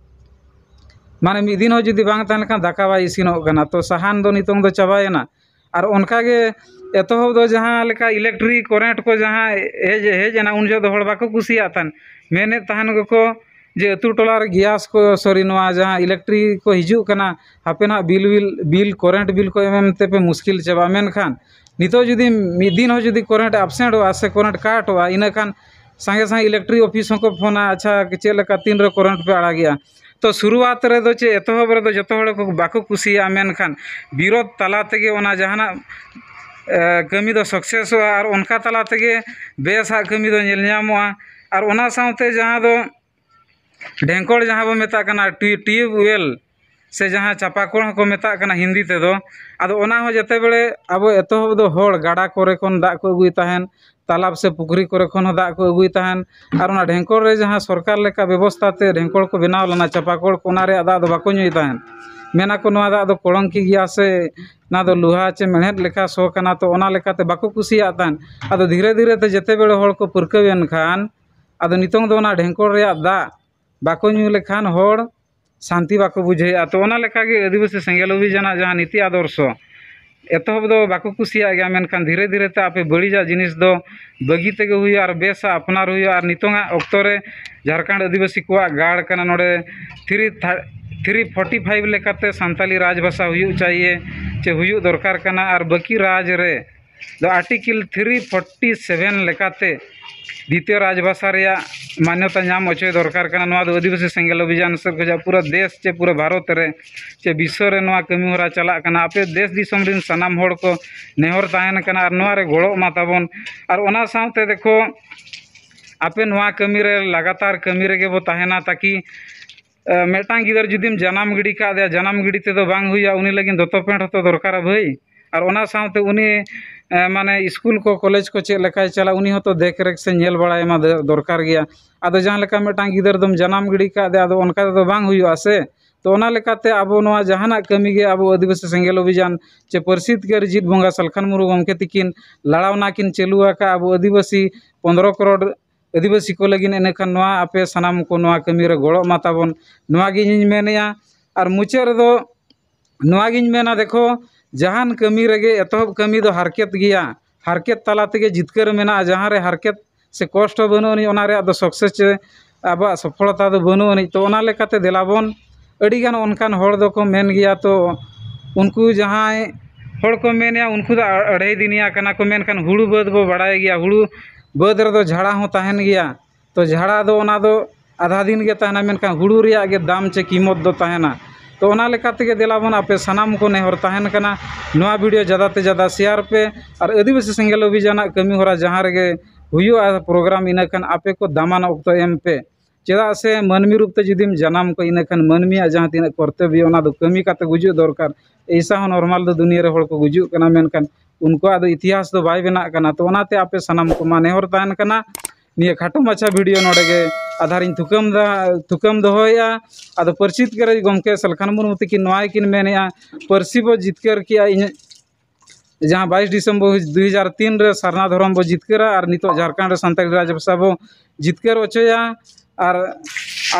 ᱢᱟᱱᱮ ᱢᱤᱫ ᱫᱤᱱ ᱦᱚᱸ ᱡᱩᱫᱤ ᱵᱟᱝ ᱛᱟᱦᱮᱱ ᱠᱷᱟᱱ ᱫᱟᱠᱟ ᱵᱟᱭ ᱤᱥᱤᱱᱚᱜ ᱠᱟᱱᱟ᱾ ᱛᱚ ᱥᱟᱦᱟᱱ ᱫᱚ ᱱᱤᱛᱚᱝ ᱫᱚ ᱪᱟᱵᱟᱭᱮᱱᱟ᱾ ᱟᱨ ᱚᱱᱠᱟ ᱜᱮ ᱮᱛᱚᱦᱚᱵ ᱫᱚ ᱡᱟᱦᱟᱸ ᱞᱮᱠᱟ ᱤᱞᱮᱠᱴᱨᱤᱠ ᱠᱚᱨᱮᱱᱴ ᱠᱚ ᱡᱟᱦᱟᱸ ᱦᱮᱡ ᱦᱮᱡ ᱮᱱᱟ ᱩᱱ ᱡᱚᱦᱚᱜ ᱫᱚ ᱦᱚᱲ ᱵᱟᱠᱚ ᱠᱩᱥᱤᱭᱟᱜ ᱛᱟᱦᱮᱱ᱾ ᱢᱮᱱᱮᱫ ᱛᱟᱦᱮᱱ ᱜᱮᱠᱚ ᱡᱮ ᱟᱹᱛᱩ ᱴᱚᱞᱟ ᱨᱮ ᱜᱮᱥ ᱠᱚ, ᱥᱚᱨᱤ, ᱱᱚᱣᱟ ᱡᱟᱦᱟᱸ ᱤᱞᱮᱠᱴᱨᱤᱠ ᱠᱚ ᱦᱤᱡᱩᱜ ᱠᱟᱱᱟ, ᱦᱟᱯᱮ ᱱᱟᱦᱟᱜ bill bill bill current bill ᱠᱚ ᱮᱢ ᱮᱢ ᱛᱮᱯᱮ ᱢᱩᱥᱠᱤᱞ ᱪᱟᱵᱟᱜᱼᱟ᱾ ᱢᱮᱱᱠᱷᱟᱱ ᱱᱤᱛᱚᱜ ᱡᱩᱫᱤ ᱢᱤᱫ ᱫᱤᱱ ᱦᱚᱸ ᱡᱩᱫᱤ ᱠᱚᱨᱮᱱᱴ ᱟᱵᱥᱮᱱᱴᱚᱜᱼᱟ ᱥᱮ ᱠᱚᱨᱮᱱᱴ ᱠᱟᱴᱚᱜᱼᱟ, ᱤᱱᱟᱹᱠᱷᱟᱱ ᱥᱟᱸᱜᱮ ᱥᱟᱸᱜᱮ ᱤᱞᱮᱠᱴᱨᱤᱠ ᱚᱯᱷᱤᱥ ᱦᱚᱸᱠᱚ ᱯᱷᱳᱱᱟ, "ᱟᱪᱪᱷᱟ, ᱪᱮᱫ ᱞᱮᱠᱟ ᱛᱤᱱ ᱨᱮ ᱠᱚᱨᱮᱱᱴ ᱯᱮ ᱟᱲᱟᱜᱮᱜᱼᱟ?" ᱛᱚ ᱥᱩᱨᱩᱣᱟᱛ ᱨᱮᱫᱚ ᱪᱮᱫ ᱮᱛᱚᱦᱚᱵ ᱨᱮᱫᱚ ᱡᱚᱛᱚ ᱦᱚᱲ ᱠᱚ ᱵᱟᱠᱚ ᱠᱩᱥᱤᱭᱟᱜᱼᱟ, ᱢᱮᱱᱠᱷᱟᱱ ᱵᱤᱨᱳᱫᱷ ᱛᱟᱞᱟ ᱛᱮᱜᱮ ᱚᱱᱟ ᱡᱟᱦᱟᱱᱟᱜ ᱮ, ᱠᱟᱹᱢᱤ ᱫᱚ ᱥᱟᱠᱥᱮᱥᱚᱜᱼᱟ ᱟᱨ ᱚᱱᱠᱟ ᱛᱟᱞᱟ ᱛᱮᱜᱮ ᱵᱮᱥᱟᱜ ᱠᱟᱹᱢᱤ ᱫᱚ ᱧᱮᱞ ᱧᱟᱢᱚᱜᱼᱟ᱾ ᱟᱨ ᱚᱱᱟ ᱥᱟᱶᱛᱮ ᱡᱟᱦᱟᱸ ᱫᱚ ᱰᱷᱮᱝᱠᱚᱲ ᱡᱟᱦᱟᱸ ᱵᱚ ᱢᱮᱛᱟᱜ ᱠᱟᱱᱟ ᱴᱤ- ᱴᱤᱭᱩᱵᱽ ᱳᱭᱮᱞ ᱥᱮ ᱡᱟᱦᱟᱸ ᱪᱟᱯᱟ ᱠᱚᱞ ᱦᱚᱸᱠᱚ ᱢᱮᱛᱟᱜ ᱠᱟᱱᱟ ᱦᱤᱱᱫᱤ ᱛᱮᱫᱚ, ᱟᱫᱚ ᱚᱱᱟ ᱦᱚᱸ ᱡᱮᱛᱮ ᱵᱮᱲᱮ ᱟᱵᱚ ᱮᱛᱚᱦᱚᱵ ᱫᱚ ᱦᱚᱲ ᱜᱟᱰᱟ ᱠᱚᱨᱮ ᱠᱷᱚᱱ ᱫᱟᱜ ᱠᱚ ᱟᱹᱜᱩᱭ ᱛᱟᱦᱮᱱ, ᱛᱟᱞᱟᱵ ᱥᱮ ᱯᱩᱠᱷᱨᱤ ᱠᱚᱨᱮ ᱠᱷᱚᱱ ᱦᱚᱸ ᱫᱟᱜ ᱠᱚ ᱟᱹᱜᱩᱭ ᱛᱟᱦᱮᱱ᱾ ᱟᱨ ᱚᱱᱟ ᱰᱷᱮᱝᱠᱚᱲ ᱨᱮ ᱡᱟᱦᱟᱸ ᱥᱚᱨᱠᱟᱨ ᱞᱮᱠᱟ ᱵᱮᱵᱚᱥᱛᱷᱟ ᱛᱮ ᱰᱷᱮᱝᱠᱚᱲ ᱠᱚ ᱵᱮᱱᱟᱣ ᱞᱮᱱᱟ, ᱪᱟᱯᱟ ᱠᱚᱞ ᱠᱚ, ᱚᱱᱟ ᱨᱮᱭᱟᱜ ᱫᱟᱜ ᱫᱚ ᱵᱟᱠᱚ ᱧᱩᱭ ᱛᱟᱦᱮᱱ᱾ ᱢᱮᱱᱟ ᱠᱚ ᱱᱚᱣᱟ ᱫᱟᱜ ᱫᱚ ᱠᱚᱲᱚᱝᱠᱤ ᱜᱮᱭᱟ ᱥᱮ ᱚᱱᱟ ᱫᱚ ᱞᱳᱦᱟ ᱪᱮ ᱢᱮᱬᱦᱮᱫ ᱞᱮᱠᱟ ᱥᱚ ᱠᱟᱱᱟ, ᱛᱚ ᱚᱱᱟ ᱞᱮᱠᱟᱛᱮ ᱵᱟᱠᱚ ᱠᱩᱥᱤᱭᱟᱜ ᱛᱟᱦᱮᱱ᱾ ᱟᱫᱚ ᱫᱷᱤᱨᱮ ᱫᱷᱤᱨᱮ ᱛᱮ ᱡᱮᱛᱮ ᱵᱮᱲᱮ ᱦᱚᱲ ᱠᱚ ᱯᱟᱹᱨᱠᱟᱹᱣ ᱮᱱ ᱠᱷᱟᱱ, ᱟᱫᱚ ᱱᱤᱛᱚᱝ ᱫᱚ ᱚᱱᱟ ᱰᱷᱮᱝᱠᱚᱲ ᱨᱮᱭᱟᱜ ᱫᱟᱜ ᱵᱟᱠᱚ ᱧᱩ ᱞᱮᱠᱷᱟᱱ ᱦᱚᱲ ᱥᱟᱱᱛᱤ ᱵᱟᱠᱚ ᱵᱩᱡᱷᱟᱹᱣᱮᱫᱼᱟ᱾ ᱛᱚ ᱚᱱᱟ ᱞᱮᱠᱟᱜᱮ ᱟᱹᱫᱤᱵᱟᱹᱥᱤ ᱥᱮᱸᱜᱮᱞ ᱚᱵᱷᱤᱡᱟᱱᱟᱜ ᱡᱟᱦᱟᱸ ᱱᱤᱛᱤ ᱟᱫᱚᱨᱥᱚ ᱮᱛᱚᱦᱚᱵ ᱫᱚ ᱵᱟᱠᱚ ᱠᱩᱥᱤᱭᱟᱜ ᱜᱮᱭᱟ, ᱢᱮᱱᱠᱷᱟᱱ ᱫᱷᱤᱨᱮ ᱫᱷᱤᱨᱮ ᱛᱮ ᱟᱯᱮ ᱵᱟᱹᱲᱤᱡᱟᱜ ᱡᱤᱱᱤᱥ ᱫᱚ ᱵᱟᱹᱜᱤ ᱛᱮᱜᱮ ᱦᱩᱭᱩᱜᱼᱟ ᱟᱨ ᱵᱮᱥᱟᱜ ᱟᱯᱱᱟᱨ ᱦᱩᱭᱩᱜᱼᱟ᱾ ᱟᱨ ᱱᱤᱛᱚᱝᱟᱜ ᱚᱠᱛᱚ ᱨᱮ ᱡᱷᱟᱲᱠᱷᱚᱸᱰ ᱟᱹᱫᱤᱵᱟᱹᱥᱤ ᱠᱚᱣᱟᱜ ᱜᱟᱲ ᱠᱟᱱᱟ, ᱱᱚᱰᱮ ᱛᱷᱨᱤ ᱛᱷᱟ- ᱛᱷᱨᱤ ᱯᱷᱳᱨᱴᱤ ᱯᱷᱟᱭᱤᱵᱷ ᱞᱮᱠᱟᱛᱮ ᱥᱟᱱᱛᱟᱞᱤ ᱨᱟᱡᱽ ᱵᱷᱟᱥᱟ ᱦᱩᱭᱩᱜ ᱪᱟᱦᱤᱭᱮ ᱪᱮ ᱦᱩᱭᱩᱜ ᱫᱚᱨᱠᱟᱨ ᱠᱟᱱᱟ᱾ ᱟᱨ ᱵᱟᱹᱠᱤ ᱨᱟᱡᱽ ᱨᱮ ᱫᱚ ᱟᱨᱴᱤᱠᱮᱞ ᱛᱷᱨᱤ ᱯᱷᱳᱨᱴᱤ ᱥᱮᱵᱷᱮᱱ ᱞᱮᱠᱟᱛᱮ ᱫᱤᱛᱤᱭᱚ ᱨᱟᱡᱽ ᱵᱷᱟᱥᱟ ᱨᱮᱭᱟᱜ ᱢᱟᱱᱭᱚᱛᱟ ᱧᱟᱢ ᱚᱪᱚᱭ ᱫᱚᱨᱠᱟᱨ ᱠᱟᱱᱟ᱾ ᱱᱚᱣᱟ ᱫᱚ ᱟᱹᱫᱤᱵᱟᱹᱥᱤ ᱥᱮᱸᱜᱮᱞ ᱚᱵᱷᱤᱡᱟᱱ ᱥᱮᱫ ᱠᱷᱚᱱᱟᱜ ᱯᱩᱨᱟᱹ ᱫᱮᱥ ᱪᱮ ᱯᱩᱨᱟᱹ ᱵᱷᱟᱨᱚᱛ ᱨᱮ ᱪᱮ ᱵᱤᱥᱥᱚ ᱨᱮ ᱱᱚᱣᱟ ᱠᱟᱹᱢᱤ ᱦᱚᱨᱟ ᱪᱟᱞᱟᱜ ᱠᱟᱱᱟ᱾ ᱟᱯᱮ ᱫᱮᱥ ᱫᱤᱥᱚᱢ ᱨᱮᱱ ᱥᱟᱱᱟᱢ ᱦᱚᱲ ᱠᱚ ᱱᱮᱦᱚᱨ ᱛᱟᱦᱮᱱ ᱠᱟᱱᱟ ᱟᱨ ᱱᱚᱣᱟ ᱨᱮ ᱜᱚᱲᱚᱜ ᱢᱟ ᱛᱟᱵᱚᱱ᱾ ᱟᱨ ᱚᱱᱟ ᱥᱟᱶᱛᱮ ᱫᱮᱠᱷᱚ ᱟᱯᱮ ᱱᱚᱣᱟ ᱠᱟᱹᱢᱤ ᱨᱮ ᱞᱟᱜᱟᱛᱟᱨ ᱠᱟᱹᱢᱤ ᱨᱮᱜᱮ ᱵᱚ ᱛᱟᱦᱮᱱᱟ, ᱛᱟᱠᱤ ᱢᱤᱫᱴᱟᱝ ᱜᱤᱫᱟᱹᱨ ᱡᱩᱫᱤᱢ ᱡᱟᱱᱟᱢ ᱜᱤᱰᱤ ᱠᱟᱫᱮᱭᱟ, ᱡᱟᱱᱟᱢ ᱜᱤᱰᱤ ᱛᱮᱫᱚ ᱵᱟᱝ ᱦᱩᱭᱩᱜᱼᱟ, ᱩᱱᱤ ᱞᱟᱹᱜᱤᱫ ᱫᱚᱛᱚ ᱯᱮᱱᱴ ᱦᱚᱸᱛᱚ ᱫᱚᱨᱠᱟᱨᱟ ᱵᱷᱟᱹᱭ᱾ ᱟᱨ ᱚᱱᱟ ᱥᱟᱶᱛᱮ ᱩᱱᱤ ᱢᱟᱱᱮ ᱥᱠᱩᱞ ᱠᱚ, ᱠᱚᱞᱮᱡᱽ ᱠᱚ ᱪᱮᱫ ᱞᱮᱠᱟᱭ ᱪᱟᱞᱟᱜ, ᱩᱱᱤ ᱦᱚᱸᱛᱚ ᱫᱮᱠᱷ ᱨᱮᱠᱷ ᱥᱮ ᱧᱮᱞ ᱵᱟᱲᱟᱭ ᱮᱢᱟ ᱫᱚᱨᱠᱟᱨ ᱜᱮᱭᱟ᱾ ᱟᱫᱚ ᱡᱟᱦᱟᱸ ᱞᱮᱠᱟ ᱢᱤᱫᱴᱟᱝ ᱜᱤᱫᱟᱹᱨ ᱫᱚᱢ ᱡᱟᱱᱟᱢ ᱜᱤᱰᱤ ᱠᱟᱫᱮᱭᱟ, ᱟᱫᱚ ᱚᱱᱠᱟ ᱛᱮᱫᱚ ᱵᱟᱝ ᱦᱩᱭᱩᱜᱼᱟ ᱥᱮ᱾ ᱛᱚ ᱚᱱᱟ ᱞᱮᱠᱟᱛᱮ ᱟᱵᱚ ᱱᱚᱣᱟ ᱡᱟᱦᱟᱱᱟᱜ ᱠᱟᱹᱢᱤ ᱜᱮ ᱟᱵᱚ ᱟᱹᱫᱤᱵᱟᱹᱥᱤ ᱥᱮᱸᱜᱮᱞ ᱚᱵᱷᱤᱡᱟᱱ ᱪᱮ ᱯᱟᱹᱨᱥᱤ ᱡᱤᱛᱠᱟᱹᱨ ᱡᱤᱛ ᱵᱚᱸᱜᱟ ᱥᱟᱞᱠᱷᱟᱱ ᱢᱩᱨᱢᱩ ᱜᱚᱢᱠᱮ ᱛᱤᱠᱤᱱ ᱞᱟᱲᱟᱣᱱᱟ ᱠᱤᱱ ᱪᱟᱹᱞᱩ ᱟᱠᱟᱫ ᱟᱵᱚ ᱟᱹᱫᱤᱵᱟᱹᱥᱤ ᱯᱚᱱᱫᱽᱨᱚ ᱠᱨᱳᱲ ᱟᱹᱫᱤᱵᱟᱹᱥᱤ ᱠᱚ ᱞᱟᱹᱜᱤᱫ, ᱤᱱᱟᱹᱠᱷᱟᱱ ᱱᱚᱣᱟ ᱟᱯᱮ ᱥᱟᱱᱟᱢ ᱠᱚ ᱱᱚᱣᱟ ᱠᱟᱹᱢᱤ ᱨᱮ ᱜᱚᱲᱚᱜ ᱢᱟ ᱛᱟᱵᱚᱱ, ᱱᱚᱣᱟ ᱜᱮ ᱤᱧᱤᱧ ᱢᱮᱱᱮᱫᱼᱟ᱾ ᱟᱨ ᱢᱩᱪᱟᱹᱫ ᱨᱮᱫᱚ ᱱᱚᱣᱟ ᱜᱤᱧ ᱢᱮᱱᱟ, ᱫᱮᱠᱷᱚ, ᱡᱟᱦᱟᱱ ᱠᱟᱹᱢᱤ ᱨᱮᱜᱮ ᱮᱛᱚᱦᱚᱵ ᱠᱟᱹᱢᱤ ᱫᱚ ᱦᱟᱨᱠᱮᱛ ᱜᱮᱭᱟ, ᱦᱟᱨᱠᱮᱛ ᱛᱟᱞᱟ ᱛᱮᱜᱮ ᱡᱤᱛᱠᱟᱹᱨ ᱢᱮᱱᱟᱜᱼᱟ᱾ ᱡᱟᱦᱟᱸ ᱨᱮ ᱦᱟᱨᱠᱮᱛ ᱥᱮ ᱠᱚᱥᱴᱚ ᱵᱟᱹᱱᱩᱜ ᱟᱹᱱᱤᱡ, ᱚᱱᱟ ᱨᱮᱭᱟᱜ ᱫᱚ ᱥᱟᱠᱥᱮᱥ ᱪᱮ ᱟᱵᱚᱣᱟᱜ ᱥᱚᱯᱷᱚᱞᱚᱛᱟ ᱫᱚ ᱵᱟᱹᱱᱩᱜ ᱟᱹᱱᱤᱡ᱾ ᱛᱚ ᱚᱱᱟ ᱞᱮᱠᱟᱛᱮ ᱫᱮᱞᱟ ᱵᱚᱱ ᱟᱹᱰᱤᱜᱟᱱ ᱚᱱᱠᱟᱱ ᱦᱚᱲ ᱫᱚᱠᱚ ᱢᱮᱱ ᱜᱮᱭᱟ, ᱛᱚ ᱩᱱᱠᱩ ᱡᱟᱦᱟᱸᱭ ᱦᱚᱲ ᱠᱚ ᱢᱮᱱᱮᱜᱼᱟ, ᱩᱱᱠᱩ ᱫᱚ ᱟᱹᱲᱟᱹᱭ ᱫᱤᱱᱤᱭᱟ ᱠᱟᱱᱟ ᱠᱚ, ᱢᱮᱱᱠᱷᱟᱱ ᱦᱩᱲᱩ ᱵᱟᱹᱫᱽ ᱵᱚ ᱵᱟᱲᱟᱭ ᱜᱮᱭᱟ, ᱦᱩᱲᱩ ᱵᱟᱹᱫᱽ ᱨᱮᱫᱚ ᱡᱷᱟᱲᱟ ᱦᱚᱸ ᱛᱟᱦᱮᱱ ᱜᱮᱭᱟ᱾ ᱛᱚ ᱡᱷᱟᱲᱟ ᱫᱚ ᱚᱱᱟ ᱫᱚ ᱟᱫᱷᱟ ᱫᱤᱱ ᱜᱮ ᱛᱟᱦᱮᱱᱟ, ᱢᱮᱱᱠᱷᱟᱱ ᱦᱩᱲᱩ ᱨᱮᱭᱟᱜ ᱜᱮ ᱫᱟᱢ ᱪᱮ ᱠᱤᱢᱚᱛ ᱫᱚ ᱛᱟᱦᱮᱱᱟ᱾ ᱛᱚ ᱚᱱᱟ ᱞᱮᱠᱟ ᱛᱮᱜᱮ ᱫᱮᱞᱟ ᱵᱚᱱ ᱟᱯᱮ ᱥᱟᱱᱟᱢ ᱠᱚ ᱱᱮᱦᱚᱨ ᱛᱟᱦᱮᱱ ᱠᱟᱱᱟ, ᱱᱚᱣᱟ ᱵᱷᱤᱰᱤᱭᱳ ᱡᱟᱫᱟ ᱛᱮ ᱡᱟᱫᱟ ᱥᱮᱭᱟᱨ ᱯᱮ᱾ ᱟᱨ ᱟᱹᱫᱤᱵᱟᱹᱥᱤ ᱥᱮᱸᱜᱮᱞ ᱚᱵᱷᱤᱡᱟᱱᱟᱜ ᱠᱟᱹᱢᱤ ᱦᱚᱨᱟ ᱡᱟᱦᱟᱸ ᱨᱮᱜᱮ ᱦᱩᱭᱩᱜᱼᱟ ᱯᱨᱳᱜᱨᱟᱢ, ᱤᱱᱟᱹᱠᱷᱟᱱ ᱟᱯᱮ ᱠᱚ ᱫᱟᱢᱟᱱ ᱚᱠᱛᱚ ᱮᱢ ᱯᱮ᱾ ᱪᱮᱫᱟᱜ ᱥᱮ ᱢᱟᱹᱱᱢᱤ ᱨᱩᱯ ᱛᱮ ᱡᱩᱫᱤᱢ ᱡᱟᱱᱟᱢ ᱠᱚᱜ, ᱤᱱᱟᱹᱠᱷᱟᱱ ᱢᱟᱹᱱᱢᱤᱭᱟᱜ ᱡᱟᱦᱟᱸ ᱛᱤᱱᱟᱹᱜ ᱠᱚᱨᱛᱚᱵᱵᱚ, ᱚᱱᱟ ᱫᱚ ᱠᱟᱹᱢᱤ ᱠᱟᱛᱮ ᱜᱩᱡᱩᱜ ᱫᱚᱨᱠᱟᱨ᱾ ᱮᱭᱥᱟ ᱦᱚᱸ ᱱᱚᱨᱢᱟᱞ ᱫᱚ ᱫᱩᱱᱤᱭᱟᱹ ᱨᱮ ᱦᱚᱲ ᱠᱚ ᱜᱩᱡᱩᱜ ᱠᱟᱱᱟ, ᱢᱮᱱᱠᱷᱟᱱ ᱩᱱᱠᱩᱣᱟᱜ ᱫᱚ ᱤᱛᱤᱦᱟᱥ ᱫᱚ ᱵᱟᱭ ᱵᱮᱱᱟᱜ ᱠᱟᱱᱟ᱾ ᱛᱚ ᱚᱱᱟᱛᱮ ᱟᱯᱮ ᱥᱟᱱᱟᱢ ᱠᱚᱢᱟ ᱱᱮᱦᱚᱨ ᱛᱟᱦᱮᱱ ᱠᱟᱱᱟ, ᱱᱤᱭᱟᱹ ᱠᱷᱟᱴᱚ ᱢᱟᱪᱷᱟ ᱵᱷᱤᱰᱤᱭᱳ ᱱᱚᱰᱮ ᱜᱮ ᱟᱫᱷᱟᱨᱤᱧ ᱛᱷᱩᱠᱟᱹᱢ ᱫᱟ, ᱛᱷᱩᱠᱟᱹᱢ ᱫᱚᱦᱚᱭᱮᱫᱼᱟ᱾ ᱟᱫᱚ ᱯᱟᱹᱨᱥᱤ ᱡᱤᱛᱠᱟᱹᱨ ᱜᱚᱢᱠᱮ ᱥᱟᱞᱠᱷᱟᱱ ᱢᱩᱨᱢᱩ ᱛᱤᱠᱤᱱ ᱱᱚᱣᱟ ᱜᱮᱠᱤᱱ ᱢᱮᱱᱮᱫᱼᱟ, ᱯᱟᱹᱨᱥᱤ ᱵᱚ ᱡᱤᱛᱠᱟᱹᱨ ᱠᱮᱜᱼᱟ, ᱤᱧ ᱡᱟᱦᱟᱸ ᱵᱟᱭᱤᱥ ᱰᱤᱥᱮᱢᱵᱚᱨ ᱫᱩ ᱦᱟᱡᱟᱨ ᱛᱤᱱ ᱨᱮ ᱥᱟᱨᱱᱟ ᱫᱷᱚᱨᱚᱢ ᱵᱚ ᱡᱤᱛᱠᱟᱹᱨᱟ ᱟᱨ ᱱᱤᱛᱚᱜ ᱡᱷᱟᱲᱠᱷᱚᱸᱰ ᱨᱮ ᱥᱟᱱᱛᱟᱲᱤ ᱨᱟᱡᱽ ᱵᱷᱟᱥᱟ ᱵᱚ ᱡᱤᱛᱠᱟᱹᱨ ᱦᱚᱪᱚᱭᱟ᱾ ᱟᱨ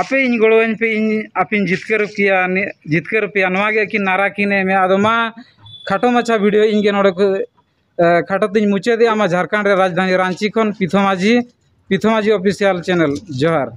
ᱟᱯᱮ ᱤᱧ ᱜᱚᱲᱚᱣᱟᱹᱧ ᱯᱮ, ᱤᱧ ᱟᱯᱮᱧ ᱡᱤᱛᱠᱟᱹᱨ ᱯᱮᱭᱟ, ᱱᱤ-, ᱡᱤᱛᱠᱟᱹᱨ ᱯᱮᱭᱟ, ᱱᱚᱣᱟ ᱜᱮ ᱟᱹᱠᱤᱱ ᱱᱟᱨᱟ ᱠᱤᱱ ᱮᱢᱮᱜᱼᱟ᱾ ᱟᱫᱚ ᱢᱟ ᱠᱷᱟᱴᱚ ᱢᱟᱪᱷᱟ ᱵᱷᱤᱰᱤᱭᱳ ᱤᱧ ᱜᱮ ᱱᱚᱰᱮ ᱠᱚ, ᱮ, ᱠᱷᱟᱴᱚ ᱛᱤᱧ ᱢᱩᱪᱟᱹᱫᱮᱜᱼᱟ᱾ ᱢᱟ ᱡᱷᱟᱲᱠᱷᱚᱸᱰ ᱨᱮ ᱨᱟᱡᱽᱫᱷᱟᱱᱤ ᱨᱟᱸᱪᱤ ᱠᱷᱚᱱ ᱯᱤᱛᱷᱚ ᱢᱟᱹᱡᱷᱤ, ᱯᱤᱛᱷᱚ ᱢᱟᱹᱡᱷᱤ ᱚᱯᱷᱤᱥᱤᱭᱟᱞ ᱪᱮᱱᱮᱞ᱾ ᱡᱚᱦᱟᱨ᱾